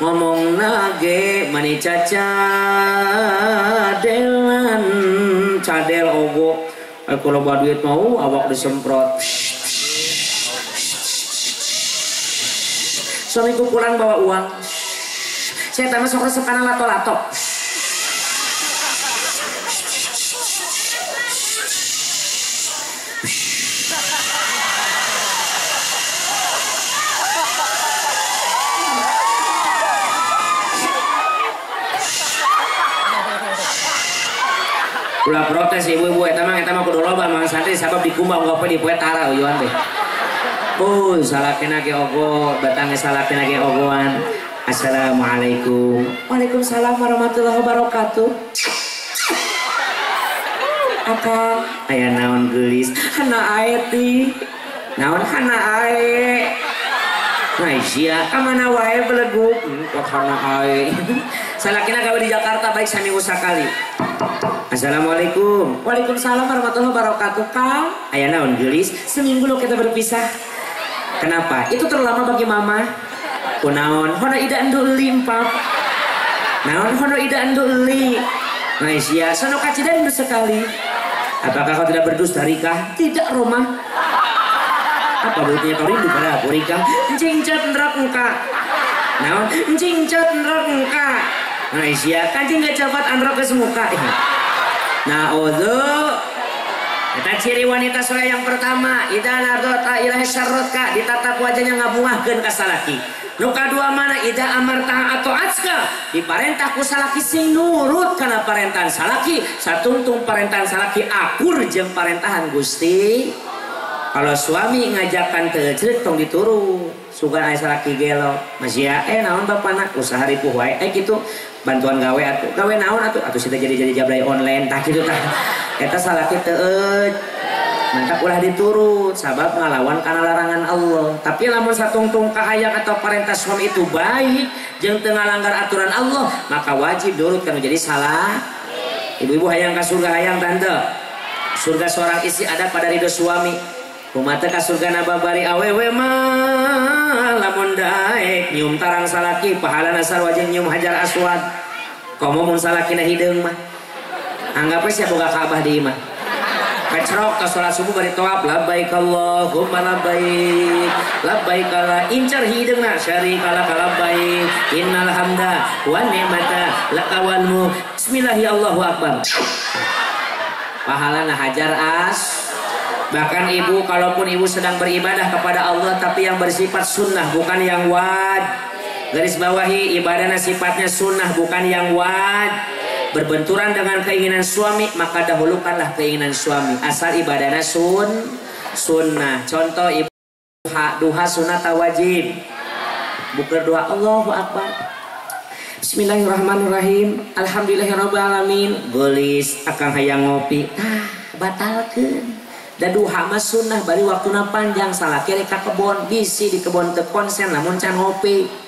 ngomongna ge mani cacadelan cadel ogo kalau loba duit mau awak disemprot. Suamiku pulang bawa uang, saya tambah sok resep kana lato-lato. Ulah protes ibu-ibu eta mah kudu loba mang santri sabab dikumbah ngopi di poe tara uyuan teh. Oh, salakina ge ogo, batang salakina ge ogoan. Assalamualaikum. Waalaikumsalam warahmatullahi wabarakatuh. Akang aya naon geulis? Hana ae ti. Naon hana ae? Nah, sia ka mana wae beleguk? Kok hana ae. Salakina gawe di Jakarta baik saminggu sakali. Assalamualaikum. Waalaikumsalam warahmatullahi wabarakatuh. Kang, aya naon geulis? Seminggu lo kita berpisah. Kenapa? Itu terlalu lama bagi mama. Kunaon? Hono ida endu limpap. Naon hono ida endu li. Nah, sia sono kacida endu sekali. Apakah kau tidak berdusta Rika? Tidak, Roma. Apa buktinya kau rindu pada aku, Rika? Encing cat nerak muka. Naon? Encing cat nerak muka. Nah, sia kancing gak cepat androk ke semuka. Nah, udhu. Eta ciri wanita soleh yang pertama, idza nadota ilahi syarrotka, ditatap wajahnya ngabungahkeun ka salaki. Nu kadua mana idza amarta atau atska, diparentah ku salaki sing nurut kana parentahan salaki, satungtung parentahan salaki akur jeung parentahan Gusti. Kalau suami ngajakan teu cerik tong diturut, sugan aya salaki gelo. Masih naon bapana usaha ripuh wae kitu. Bantuan gawe atuh, gawe naon atuh, atuh sita jadi jablay online tah kitu tah. Eta salaki teu Mantap ulah diturut sabab ngalawan kana larangan Allah. Tapi lamun satungtung kahayang atau perintah suami itu baik jeung teu ngalanggar aturan Allah, maka wajib nurut kana jadi salah. Ibu-ibu hayang ka surga hayang tante. Surga seorang istri ada pada ridho suami. Kumaha ka surga na babari awewe mah lamun daek nyium tarang salaki pahalana sarua jeung nyium hajar aswad. Komo mun salakina hideung mah. Anggap we sia boga Ka'bah di imah. Kecrok ke sholat subuh bari toab labbaik Allahumma labbaik labbaik la incar hideungna syarika laka labbaik innal hamda wan ni'mata laka wal mulk bismillahi Allahu akbar. Pahalana hajar as. Bahkan ibu kalaupun ibu sedang beribadah kepada Allah tapi yang bersifat sunnah bukan yang wajib. Garis bawahi ibadahnya sifatnya sunnah bukan yang wajib. Berbenturan dengan keinginan suami maka dahulukanlah keinginan suami asal ibadahnya sunnah. Contoh ibu duha sunnah atau wajib? Buker doa Allahu Akbar Bismillahirrahmanirrahim Alhamdulillahirabbil alamin. Geulis akang hayang ngopi tah batalkeun. Da duha mah sunnah bari waktuna panjang salaki rek ka kebon bisi di kebon teu konsen lamun can ngopi.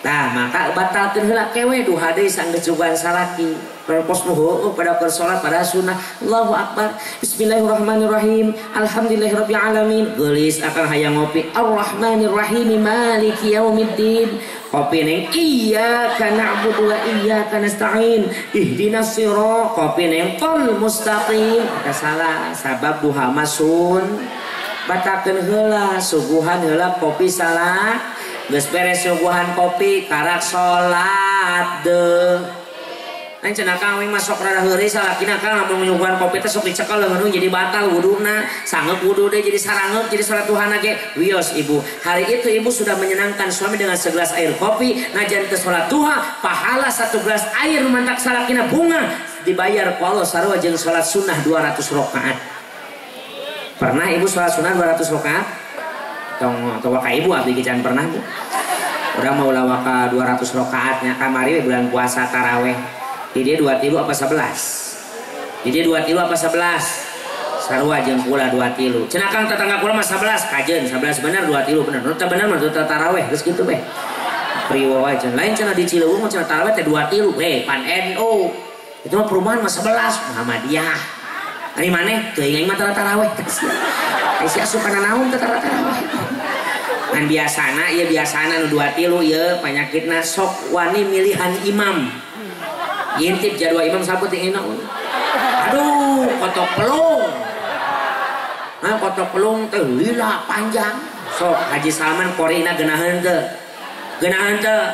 Nah maka batalkeun heula kewe duha deui sanggeus jugan salaki. Pos nu heueuh pada keur salat pada sunnah. Allahu akbar. Bismillahirrahmanirrahim. Alhamdulillahirabbil alamin. Geulis akang hayang ngopi. Arrahmanirrahim maliki yaumiddin. Kopi neng iyyaka na'budu wa iyyaka nasta'in. Ihdinas siratal kopi neng qol mustaqim. Maka salah sabab duha mah sun. Batalkeun heula suguhan heula kopi salah. Geus beres suguhan kopi karak salat deui. Lain cenah kang wing masuk rada heureuy salakina kang lamun nyuguhan kopi teh sok dicekel leungeun jadi batal wuduna, sangeuk wudu deui jadi sarangeuk jadi salat duhana ge. Wios ibu, hari itu ibu sudah menyenangkan suami dengan segelas air kopi, najan teu salat duha, pahala satu gelas air mantak salakina bunga dibayar ku Allah sarua jeung salat sunnah 200 rakaat. Pernah ibu salat sunnah 200 rakaat? Tong tong waka ibu abdi can pernah bu. Urang mau lawaka 200 rakaatnya kamari bulan puasa taraweh. Di dia 2 tilu apa 11? Di dia 2 tilu apa 11? Sarua jeung kula 2 tilu. Cenah kang tetangga kula mah 11 kajeun 11 bener 2 tilu bener. Nu teu bener mah teu taraweh geus kitu beh. Priwo wae cenah. Lain cenah di Cileung mah cenah taraweh teh 2 tilu we pan NU. Itu mah perumahan mah 11 Muhammadiyah. Ari maneh teuing aing mah taraweh. Ai si asup kana naon teh taraweh. Ngan biasana ieu biasana nu 2 tilu ieu panyakitna sok wani milihan imam. Ngintip jadwal imam sabut yang enak. Aduh, kotok pelung. Nah, kotok pelung teh lila panjang. Sok Haji Salman korina geunaheun teu. Geunaheun teu.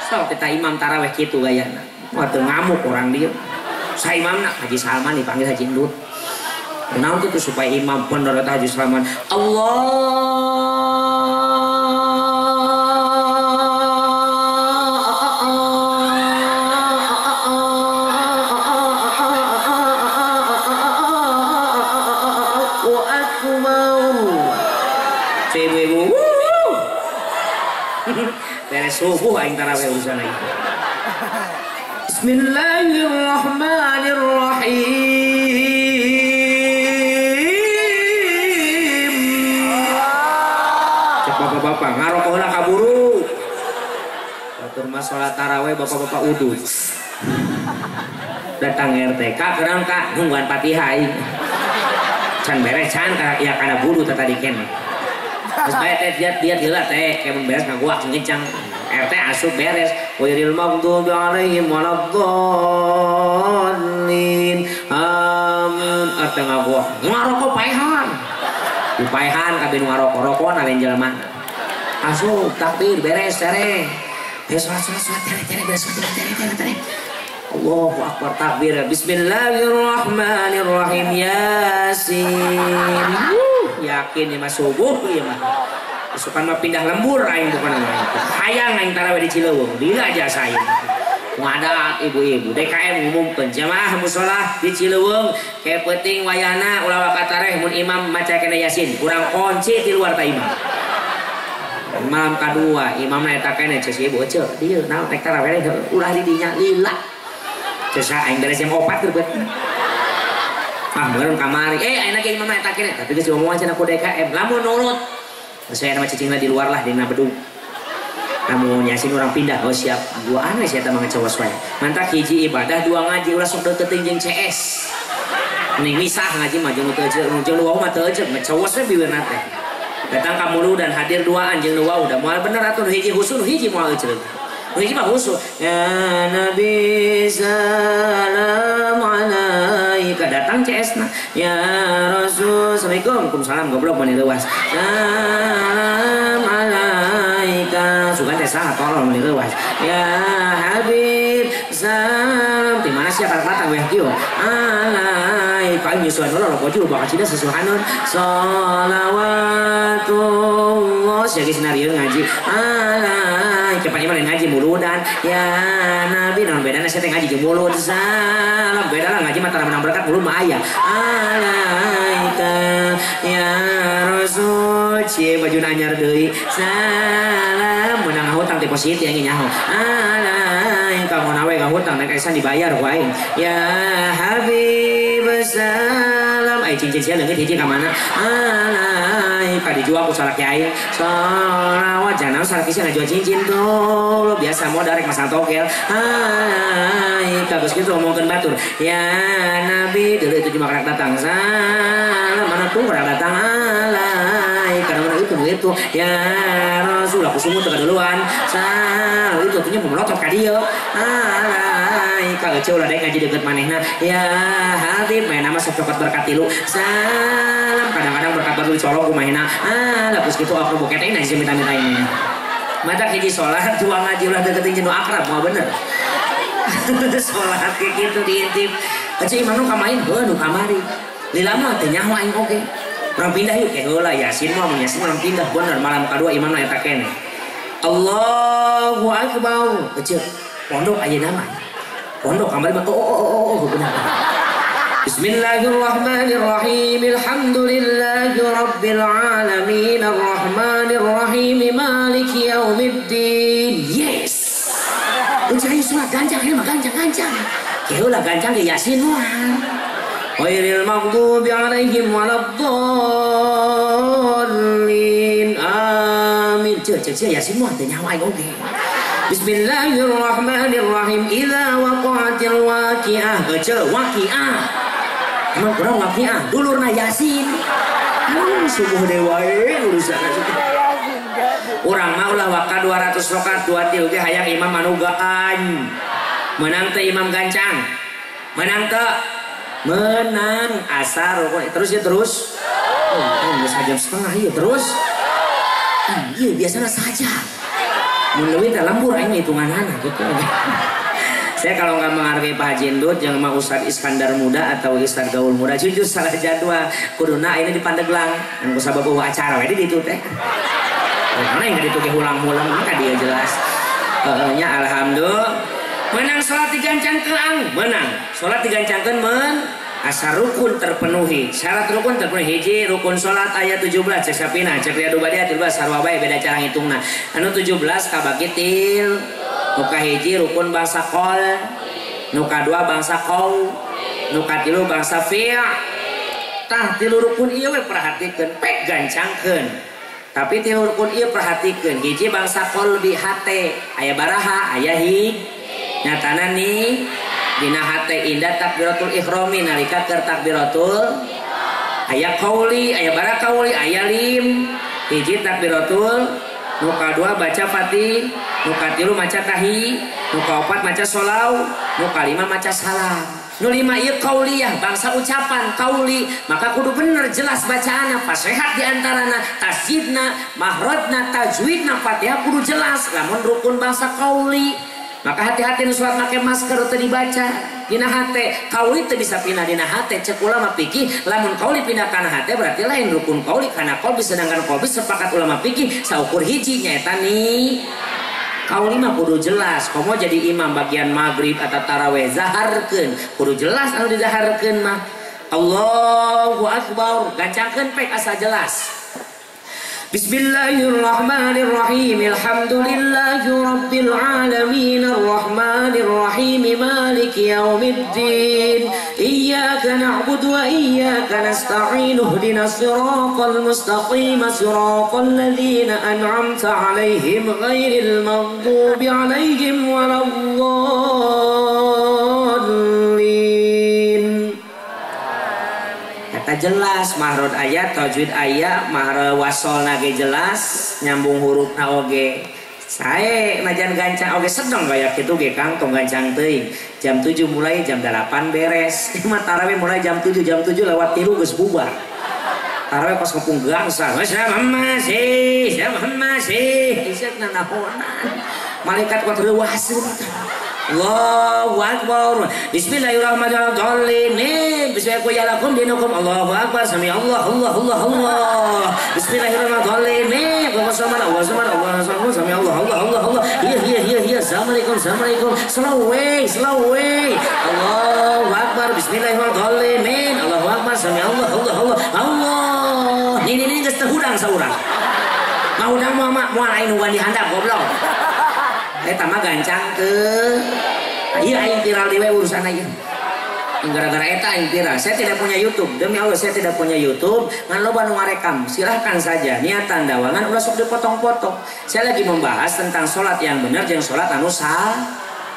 Sok kita imam taraweh kitu gayana. Wah teu ngamuk orang dieu. Sa imamna Haji Salman dipanggil Haji Endut. Naon kitu supaya imam bener eta Haji Salman. Allah ibu-ibu beres subuh aing tarawih urusan aing. Bismillahirrahmanirrahim. Cek bapak-bapak ngarokok heula kaburu. Batur mah salat tarawih bapak-bapak udud. Datang RT ka keurang ka nungguan Fatihah aing. Can beres can ka ya kana buru teh tadi keneh. Terus bae teh diat heula teh kayak beres ngaguak kencang RT asup beres wairil maghdubi alaihim waladdallin amin. RT ngaguak ngarokok paehan dipaehan kabeh nu ngarokok rokona lain jelema asup takbir beres tere beres salat salat salat tere tere beres salat tere tere tere Allahu akbar takbir bismillahirrahmanirrahim yasin. Yakin ya mah subuh ya mah. Isukan mah pindah lembur aing bukan mah. Hayang aing tarawih di Cileung, lila jasa aing. Ngadat ibu-ibu DKM ngumumkeun jamaah musholah di Cileung ke peuting wayahna ulah wakatareh mun imam maca kana yasin, kurang kunci di luar ta imam. Malam kadua imamna eta keneh ceus ibu eceu dieu naon rek tarawih ulah di dinya lila. Ceus aing beres jam 4 keur beuteung. Ah meureun kamari. Ayeuna ge imam eta kene, tapi geus diomongan cenah ku DKM. Lamun nurut. Saya nama cicingna di luar lah dina bedug. Lamun Yasin orang pindah, oh siap. Dua aneh sih eta mah ngecewas wae. Mantak hiji ibadah, dua ngaji ulah sok deukeut jeung CS. Mending misah ngaji mah jeung teu jeung nu wau mah teu euceuk, ngecewas we biwirna teh. Datang ka mulu dan hadir duaan jeung nu wau da moal bener atuh nu hiji husu nu hiji moal euceuk. Nu hiji mah husu. Ya Nabi salam alaika datang CS na. Ya Rasul assalamualaikum waalaikumsalam goblok mun leuwas. Salam alaika sugan teh saha tolol mun leuwas. Ya Habib salam di mana sia karak weh kieu. Alaika nyusuan heula bojul bakal cida susuhaneun. Sholawatullah sia geus narieun ngaji. Alaika pan ieu mah ngaji muludan. Ya Nabi naon bedana sia teh ngaji jeung mulud. Salam beda lah ngaji mah tara menang berkat mulud mah aya. Alaika ya Rasul cie baju anyar deui. Salam menang hutang deposit yang nyaho. Alaika mun awe ngahutang nek esan dibayar ku aing. Ya Habib salam ai cincin sia leungit hiji ka mana? Alaika dijual ku salaki aing. Sholawat jangan salaki sia ngajual cincin tuh. Biasa modal rek masang togel. Alaika geus kitu ngomongkeun batur. Ya Nabi deuleu itu cuma karak datang. Salam mana tuh karak datang. Alaika mana itu ya Rasul aku sumut teu kaduluan. Salam itu atunya melotot ka dieu. Alaika euceu lah daek ngaji deukeut manehna. Ya Habib main nama sok cokot berkat tilu. Salam kadang-kadang berkat batu dicolok ku manehna. Ah lah geus kitu aku boket teh ngaji minta-minta ini. Mata hiji salat dua ngaji ulah deukeut jeung nu akrab moal bener. Salat kayak gitu diintip. Euceu imam nu kamain heuh nu kamari. Lila mah teu nyaho aing oge. Urang pindah yuk ke heula Yasin mah mun Yasin urang pindah bener malam kadua imamna eta keneh. Allahu akbar. Euceu pondok ayeuna mah. Pondok kamari mah oh bener. Bismillahirrahmanirrahim. Alhamdulillahi rabbil alamin arrahmanirrahim maliki yaumiddin. Yes. Euceu ayo salat gancang ieu mah gancang-gancang. Ke heula gancang ge Yasin moal. Ghairil maghdubi alaihim waladdallin. Amin. Ceu ceu Yasin mah teu nyaho aing oge. Bismillahirrahmanirrahim. Idza waqa'atil waqi'ah. Ceu waqi'ah. Emang kurang waqi'ah, dulurna Yasin. Subuh dewa wae urusan. Urang mah ulah waka 200 rakaat dua tilu ge hayang imam anu gaan. Menang teh imam gancang. Menang teh menang asar rukun terus ya terus. Oh, geus jam setengah ieu terus. Iya biasana saja. Mun leuwih teh lembur aing hitunganana gitu. Saya kalau nggak menghargai Pak Haji Endut, jangan mau Ustadz Iskandar Muda atau Ustadz Gaul Muda, jujur salah jadwal. Kuduna ini di Pandeglang, anu kusabab eueuh acara we di ditu teh. Karena yang ditu ge ulang-ulang maka dia jelas. Nya alhamdulillah. Menang sholat digancangkeun ang, menang. Sholat digancangkeun men asar rukun terpenuhi. Syarat rukun terpenuhi hiji rukun sholat ayat 17 cek sapina, cek riadu badi ayat 17 sarua bae beda cara ngitungna. Anu 17 kabagi til nu kahiji rukun bangsa qol, nu kadua bangsa qaul, nu katilu bangsa fi'il. Tah tilu rukun ieu we perhatikeun, pek gancangkeun. Tapi tilu rukun ieu perhatikeun, hiji bangsa qalbi hate, aya baraha, aya hi. Nyatana nih dina hate indah takbiratul ihrami nalika keur takbiratul aya qauli, aya bara qauli, aya lim. Hiji takbiratul, nu kadua baca fatih, nu katilu maca tahi, nu kaopat maca sholau, nu kalima maca salam. Nu lima ieu qauliyah bangsa ucapan qauli, maka kudu bener jelas bacaanna, fasehat diantarana, tasjidna, mahrajna, tajwidna, Fatihah kudu jelas. Lamun rukun bangsa qauli, maka hati-hati nu salat make masker teu dibaca dina hate, qauli teu bisa pindah dina hate. Cek ulama fikih lamun qauli pindah kana hate berarti lain rukun qauli kana qalbi, sedangkan qalbi sepakat ulama fikih saukur hiji nyaeta ni qauli mah kudu jelas. Komo jadi imam bagian maghrib atau taraweh zaharkeun kudu jelas anu dizaharkeun mah. Allahu akbar gancangkeun pek asa jelas. Bismillahirrahmanirrahim. Alhamdulillahi rabbil alamin arrahmanirrahim maliki yaumiddin. Iyyaka na'budu wa iyyaka nasta'in ihdinas siratal mustaqim siratal ladzina an'amta 'alaihim ghairil maghdubi 'alaihim waladdallin. Kata jelas mahrod ayat tajwid ayat mahrod wasol nage jelas nyambung huruf na oge sae najan gancang oge sedeng kaya kitu ge Kang tong gancang teuing jam 7 mulai jam 8 beres mah tarawih mulai jam 7 jam 7 lewat 3 geus bubar tarawih pas ngepung gangsa masih isek nanahonan malaikat kuat reuas. Allahu akbar. Bismillahirrahmanirrahim. Bismillahirrahmanirrahim. Dinukum Allahu akbar. Sami Allah Allah Allah Allah. Bismillahirrahmanirrahim. Allahu samad Allahu samad Allahu samad sami Allah Allah Allah Allah. Iya iya iya iya. Assalamualaikum assalamualaikum. Slow way slow way. Allahu akbar. Bismillahirrahmanirrahim. Allahu akbar. Sami Allah Allah Allah. Allah. Ini ini geus teu hudang saurang. Mau hudang moal moal aing nu dihandap goblok. Eta mah gancang ke iya aing viral dewe urusan aja gara-gara eta aing viral. Saya tidak punya YouTube, demi Allah saya tidak punya YouTube, ngan loba nu ngarekam, silahkan saja niatan dawangan ulah sok dipotong-potong. Saya lagi membahas tentang sholat yang benar jeung sholat anu sah.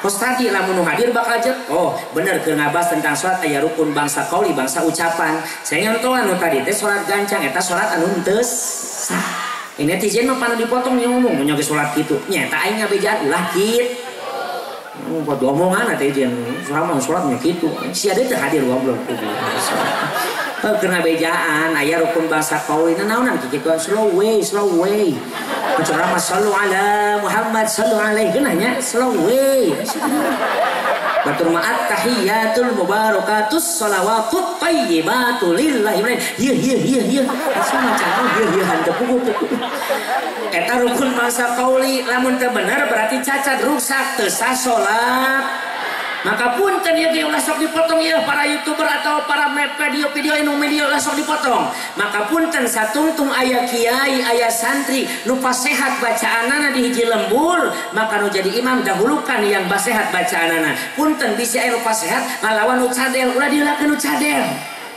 Kos tadi lamun nu hadir bakal jet, oh bener keur ngabahas tentang sholat aya rukun bangsa kauli bangsa ucapan. Saya nyontohan nu tadi teh sholat gancang eta sholat anu henteu sah. Ini netizen mah panu dipotong yang ngomong nya ge salat kitu. Nya eta aing ngabejaan ulah kitu. Buat omongan netizen, selama salat nya kitu. Sia deui teu hadir goblok kitu. Heuh keur ngabejaan aya rukun bangsa kauli naonan kitu slow way, slow way. Ceramah sallu ala Muhammad sallu alaihi geunah nya slow way. Batur ma at-tahiyatul mubarakatus sholawatut thayyibatu lillahi. Ieu ieu ieu ieu. Sama cara ieu ieu handep puguh. Eta rukun bangsa kauli lamun teu bener berarti cacat rusak teu sah salat. Maka punten ieu ge ulah sok dipotong ieu para YouTuber atau para video-video anu media ulah sok dipotong. Maka punten satungtung aya kiai aya santri nu pasehat bacaanana di hiji lembur, maka nu jadi imam dahulukan yang basehat bacaanana. Punten bisi aya nu pasehat ngalawan nu cadel ulah dilakeun nu cadel.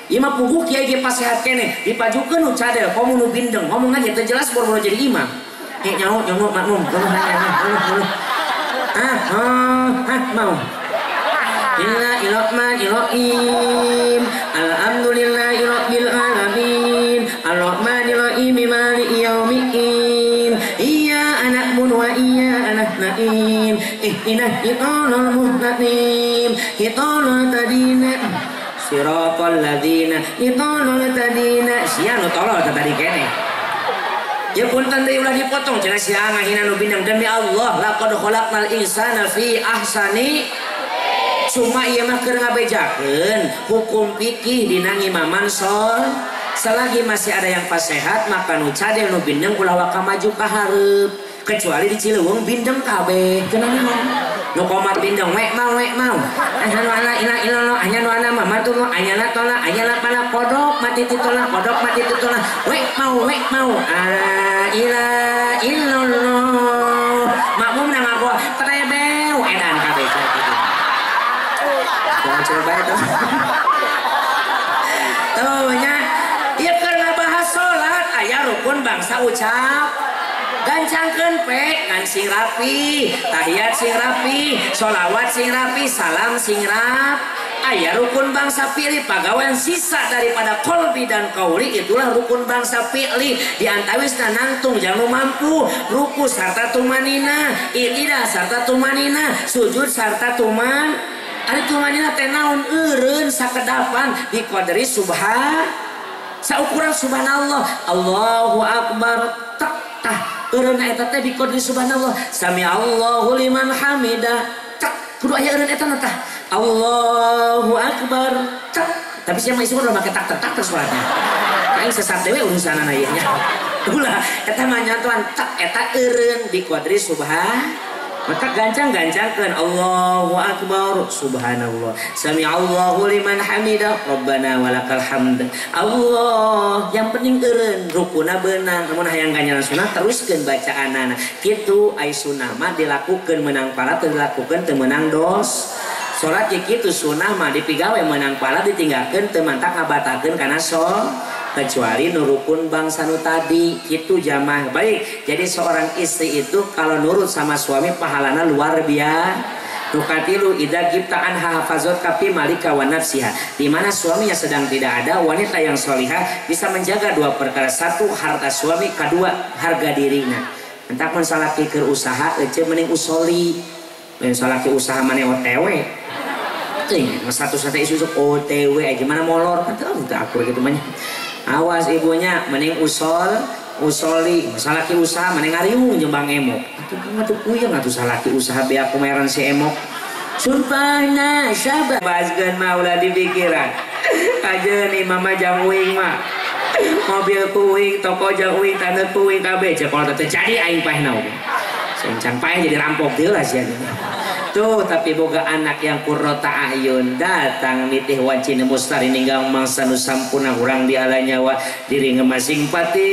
Ieu mah puguh kiai ge pasehat keneh dipajukeun nu cadel komo nu bindeng ngomongna ge teu jelas boro-boro jadi imam. Nyaho nyaho makmum ah ah mau Bismillahirrahmanirrahim. Alhamdulillahirabbil alamin. Arrahmanirrahim maliki yaumiddin. Iyyaka na'budu wa iyyaka nasta'in. Ihdinas siratal mustaqim. Siratal ladzina siratal ladzina siratal ladzina sia nu tolol tadi keneh. Ya punten deui ulah dipotong cenah sia ngahina nu bindang demi Allah laqad khalaqnal insana fi ahsani. Cuma ieu mah keur ngabejakeun hukum fikih dina ngimaman sol. Selagi masih ada yang pasehat maka nu cadel nu bindeng ulah waka maju ka hareup kecuali di Ciliwung bindeng kabeh cenah mah nu komat bindeng we mau we mau anu ala ila illallah anya nu ana mah matullah anya la tola anya la pala kodok mati titola kodok mati titola we mau ala ila illallah makmum na ngaku trebeu edan kabeh. Coba itu. Tuh nya, ieu keur ngabahas salat aya rukun bangsa ucap. Gancangkeun pe ngan sing rapi, tahiyat sing rapi, sholawat sing rapi, salam sing rap. Aya rukun bangsa fi'li pagawean sisa daripada qalbi dan qauli itulah rukun bangsa fi'li di antawisna nangtung jangan mampu ruku sarta tumanina, i'tidal sarta tumanina, sujud sarta tuman. Ari tumanina teh naon eureun sakedapan diqadri subha saukuran subhanallah Allahu akbar tak tah eureun eta teh diqadri subhanallah sami Allahu liman hamidah tak kudu aya eureun eta tah Allahu akbar tak tapi sia mah isukan ulah make tak tak terus salatna aing sesat dewe urusanana ieu nya ulah eta mah nyatuan tak eta eureun diqadri subha Maka gancang-gancangkeun Allahu akbar subhanallah. Sami'allahu liman hamidah rabbana walakal hamd. Allah, yang penting eureun rukuna beunang. Mun hayang ganjaran sunah teruskeun bacaanana. Kitu ai sunah mah dilakukeun meunang pahala teu dilakukeun teu meunang dos. Salat ge kitu sunah mah dipigawe meunang pahala ditinggalkeun teu mantak ngabatalkeun kana sholat. Kecuali nurukun bangsa nu tadi gitu jamaah. Baik, jadi seorang istri itu kalau nurut sama suami pahalana luar biasa. Nukatilu idza gibta anha hafazat kafi malika wa nafsiha. Di mana suaminya sedang tidak ada, wanita yang solihah bisa menjaga dua perkara. Satu, harta suami, kedua, harga dirina. Entak mun salaki keur usaha ece mending usoli. Mun salaki usaha maneh OTW. Teuing, satu-satu isu OTW gimana molor kan teu akur gitu mah. Awas ibunya, mending usol, usoli, salaki usaha, mending ngariung jeung Bang Emok. Atuh kumaha puyeng atuh salaki usaha beak kumeran si Emok. Sumpah na sabar baskeun mah ulah dipikiran. Kajeun imah mah jang uing mah. Mobil kuing, toko jang uing, taneuh kuing kabeh cek kalau teu jadi aing paehna oge. Sing paeh jadi rampok deui lah sia. Tuh tapi boga anak yang qurrata ayun datang nitih wanci mustari ninggang mangsa nu sampurna urang di ala nyawa diri ngemasing pati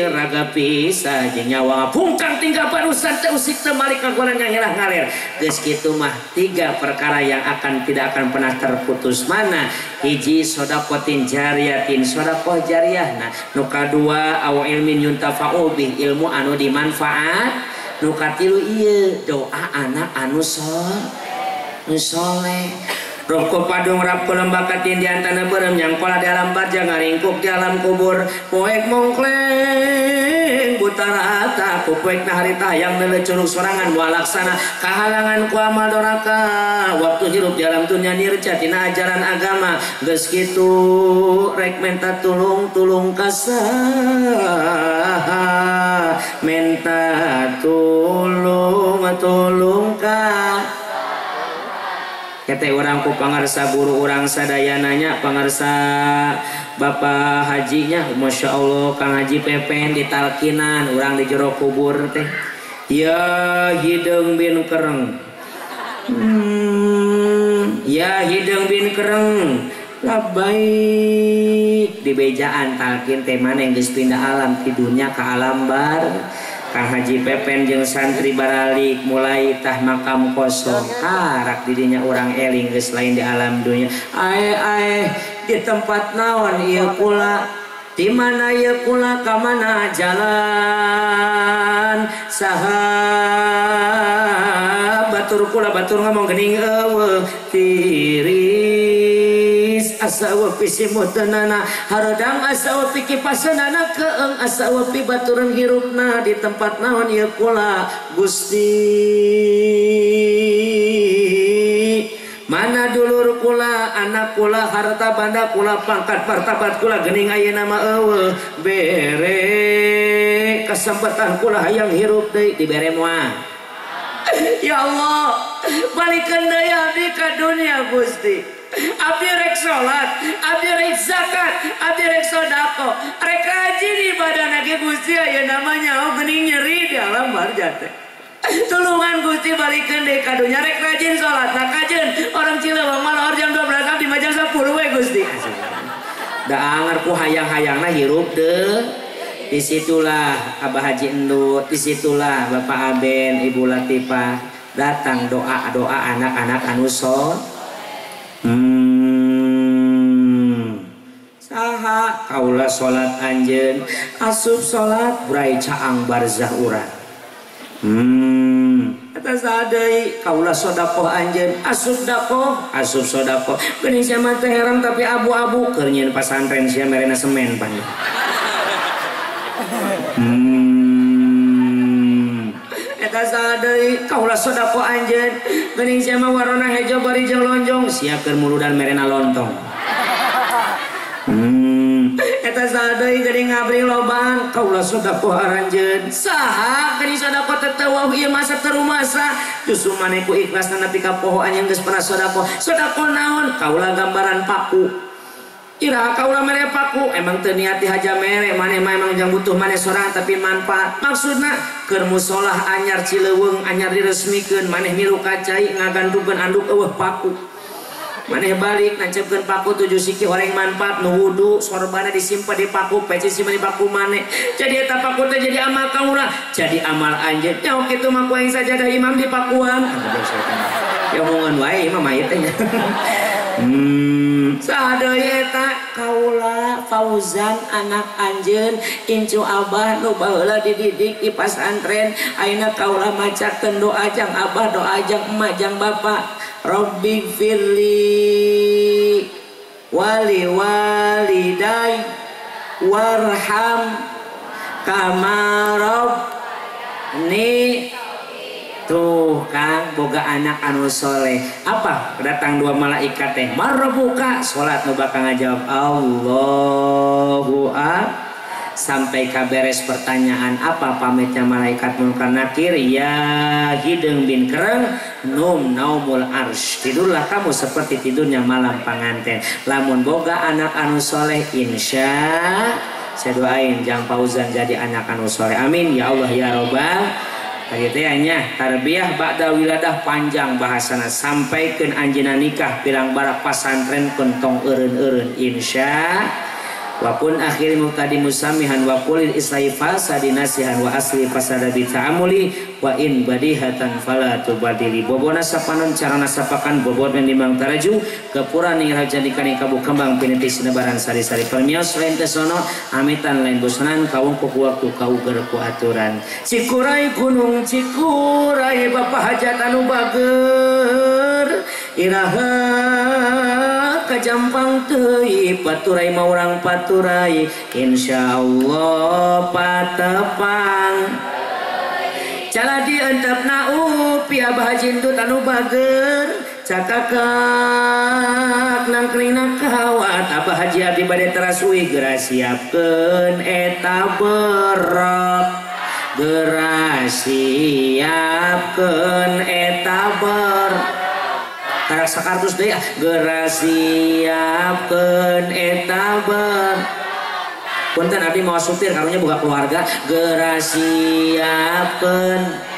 raga pisah jeung nyawa pungkang tinggal barusan teu usik teu malik kagoran nyangelah ngalir geus kitu mah tiga perkara yang akan tidak akan pernah terputus. Mana hiji sedaqatin jariyatin sedaqah jariyahna, nu kadua aw ilmin yuntafa'u bih ilmu anu dimanfaat, nu katilu ieu doa anak anu soleh. Roko padung rap lembah katindian tanah berem nyangkola di alam barja ngaringkuk di alam kubur poek mongkleng buta rata ku poek naharita yang nele curug sorangan walaksana kahalangan ku amal doraka waktu hirup di alam dunia nirca tina ajaran agama geus kitu rek menta tulung tulung kasaha menta tulung tulung ka kete orang ku pangarsa guru orang sadayananya pangarsa bapak hajinya Masya Allah Kang Haji Pepen ditalkinan orang di jero kubur teh ya hideung bin kereng ya hideung bin kereng labbaik di bejaan talkin teh mana yang geus pindah alam ti dunya ka alam bar. Kang Haji Pepen jeung santri baralik mulai tah makam kosong karak didinya orang eling geus lain di alam dunia. Ae ae di tempat naon ieu kula di mana ieu kula ka mana jalan saha batur kula batur ngomong geuning eueuh tiris asa eueuh pisimuteunana hareudang asa eueuh pikipaseunana keeng asa eueuh pibaturan hirupna di tempat naon ieu kula Gusti mana dulur kula anak kula harta banda kula pangkat martabat kula geuning ayeuna mah eueuh bere kesempatan kula hayang hirup deui dibere moal. Ya Allah balikeun deui abdi ka dunia Gusti. Abdi rek salat, abdi rek zakat, abdi rek sedekah, rek rajin ibadah ge Gusti ayeuna mah nyaho geuning nyeri di alam barja teh. Tulungan Gusti balikeun deui ka dunya rek rajin salat, nah kajeun orang Cileuweung mah lohor jam 12 abdi mah jam 10 we Gusti. Da anger ku hayang-hayangna hirup deui. Disitulah Abah Haji Endut, disitulah Bapak Aben, Ibu Latifah datang doa-doa anak-anak anu soleh. Saha kaula salat anjeun asup salat burai caang barzah urang. Eta saha deui kaula sedekah anjeun asup dakoh asup sedekah. Geuning sia mah teh herang tapi abu-abu keur nyieun pasantren sia merena semen pan. Eta saha deui kaula sedekah anjeun geuning sia mah warna hejo bari jeung lonjong sia keur muludan merena lontong. Eta saha deui geuning ngabri lobaan kaula sedekah aranjeun saha geuning sedekah teh teu wauh ieu masa teu rumasa justru maneh ku ikhlasna nepi ka poho anjeun geus pernah sedekah. Sedekah naon kaula gambaran paku. Iraha kaula mere paku emang teu niat dihaja mere maneh mah emang jang butuh maneh sorangan tapi manfaat. Maksudna keur musolah anyar Cileuweung anyar diresmikeun maneh milu ka cai ngagantungkeun anduk eueuh paku. Maneh balik nancepkeun paku 7 siki horeng manfaat nu wudu sorbana disimpan di paku peci simpan di paku maneh. Jadi eta paku teh jadi amal kaula, jadi amal anjeun. Nyaho kitu mah ku aing sajadah imam di pakuan. Ya omongan wae imam mah ieu teh. Saha deui eta kaula Fauzan anak anjeun incu abah nu baheula dididik di pasantren ayeuna kaula macakeun doa jang abah doa jang emak jang bapak Rabbi firli wali walidai warham kama rabbani. Tuh Kang boga anak anu soleh. Apa datang dua malaikat teh marbuka salat nu bakal ngajawab Allahu akbar sampai kaberes pertanyaan apa pamitnya malaikat munkar nakir ya hideung bin kereng num naumul arsh tidurlah kamu seperti tidurnya malam panganten. Lamun boga anak anu soleh insya saya doain jang Fauzan jadi anak anu soleh amin ya Allah ya robbal. Tadi teh nya tarbiyah ba'da wiladah panjang bahasana sampaikeun anjeunna nikah pirang barak pasantren tong eureun-eureun insya wa kun akhir muqtadi musamihan wa qulil islahi fasadi nasihan wa asli fasada bi ta'amuli wa in badihatan fala tubadili bobona sapanon carana sapakan bobot menimbang taraju kepura ning raja dikani kabu kembang piniti sinebaran sari-sari permios lain tesono amitan lain bosanan kawungkuk waktu kauger ku aturan Cikuray gunung Cikuray bapak hajat anu bager iraha kajampang teuy paturai maurang paturai insyaallah patepang caladi entepna upi abah jindut anu bager cakakak nangkrina kawat abah haji abdi bade teras uih geura siapkeun eta berok geura siapkeun eta berok karak sakartus deui geura siapkeun eta ber punten abdi mawa supir karunya boga keluarga geura siapkeun.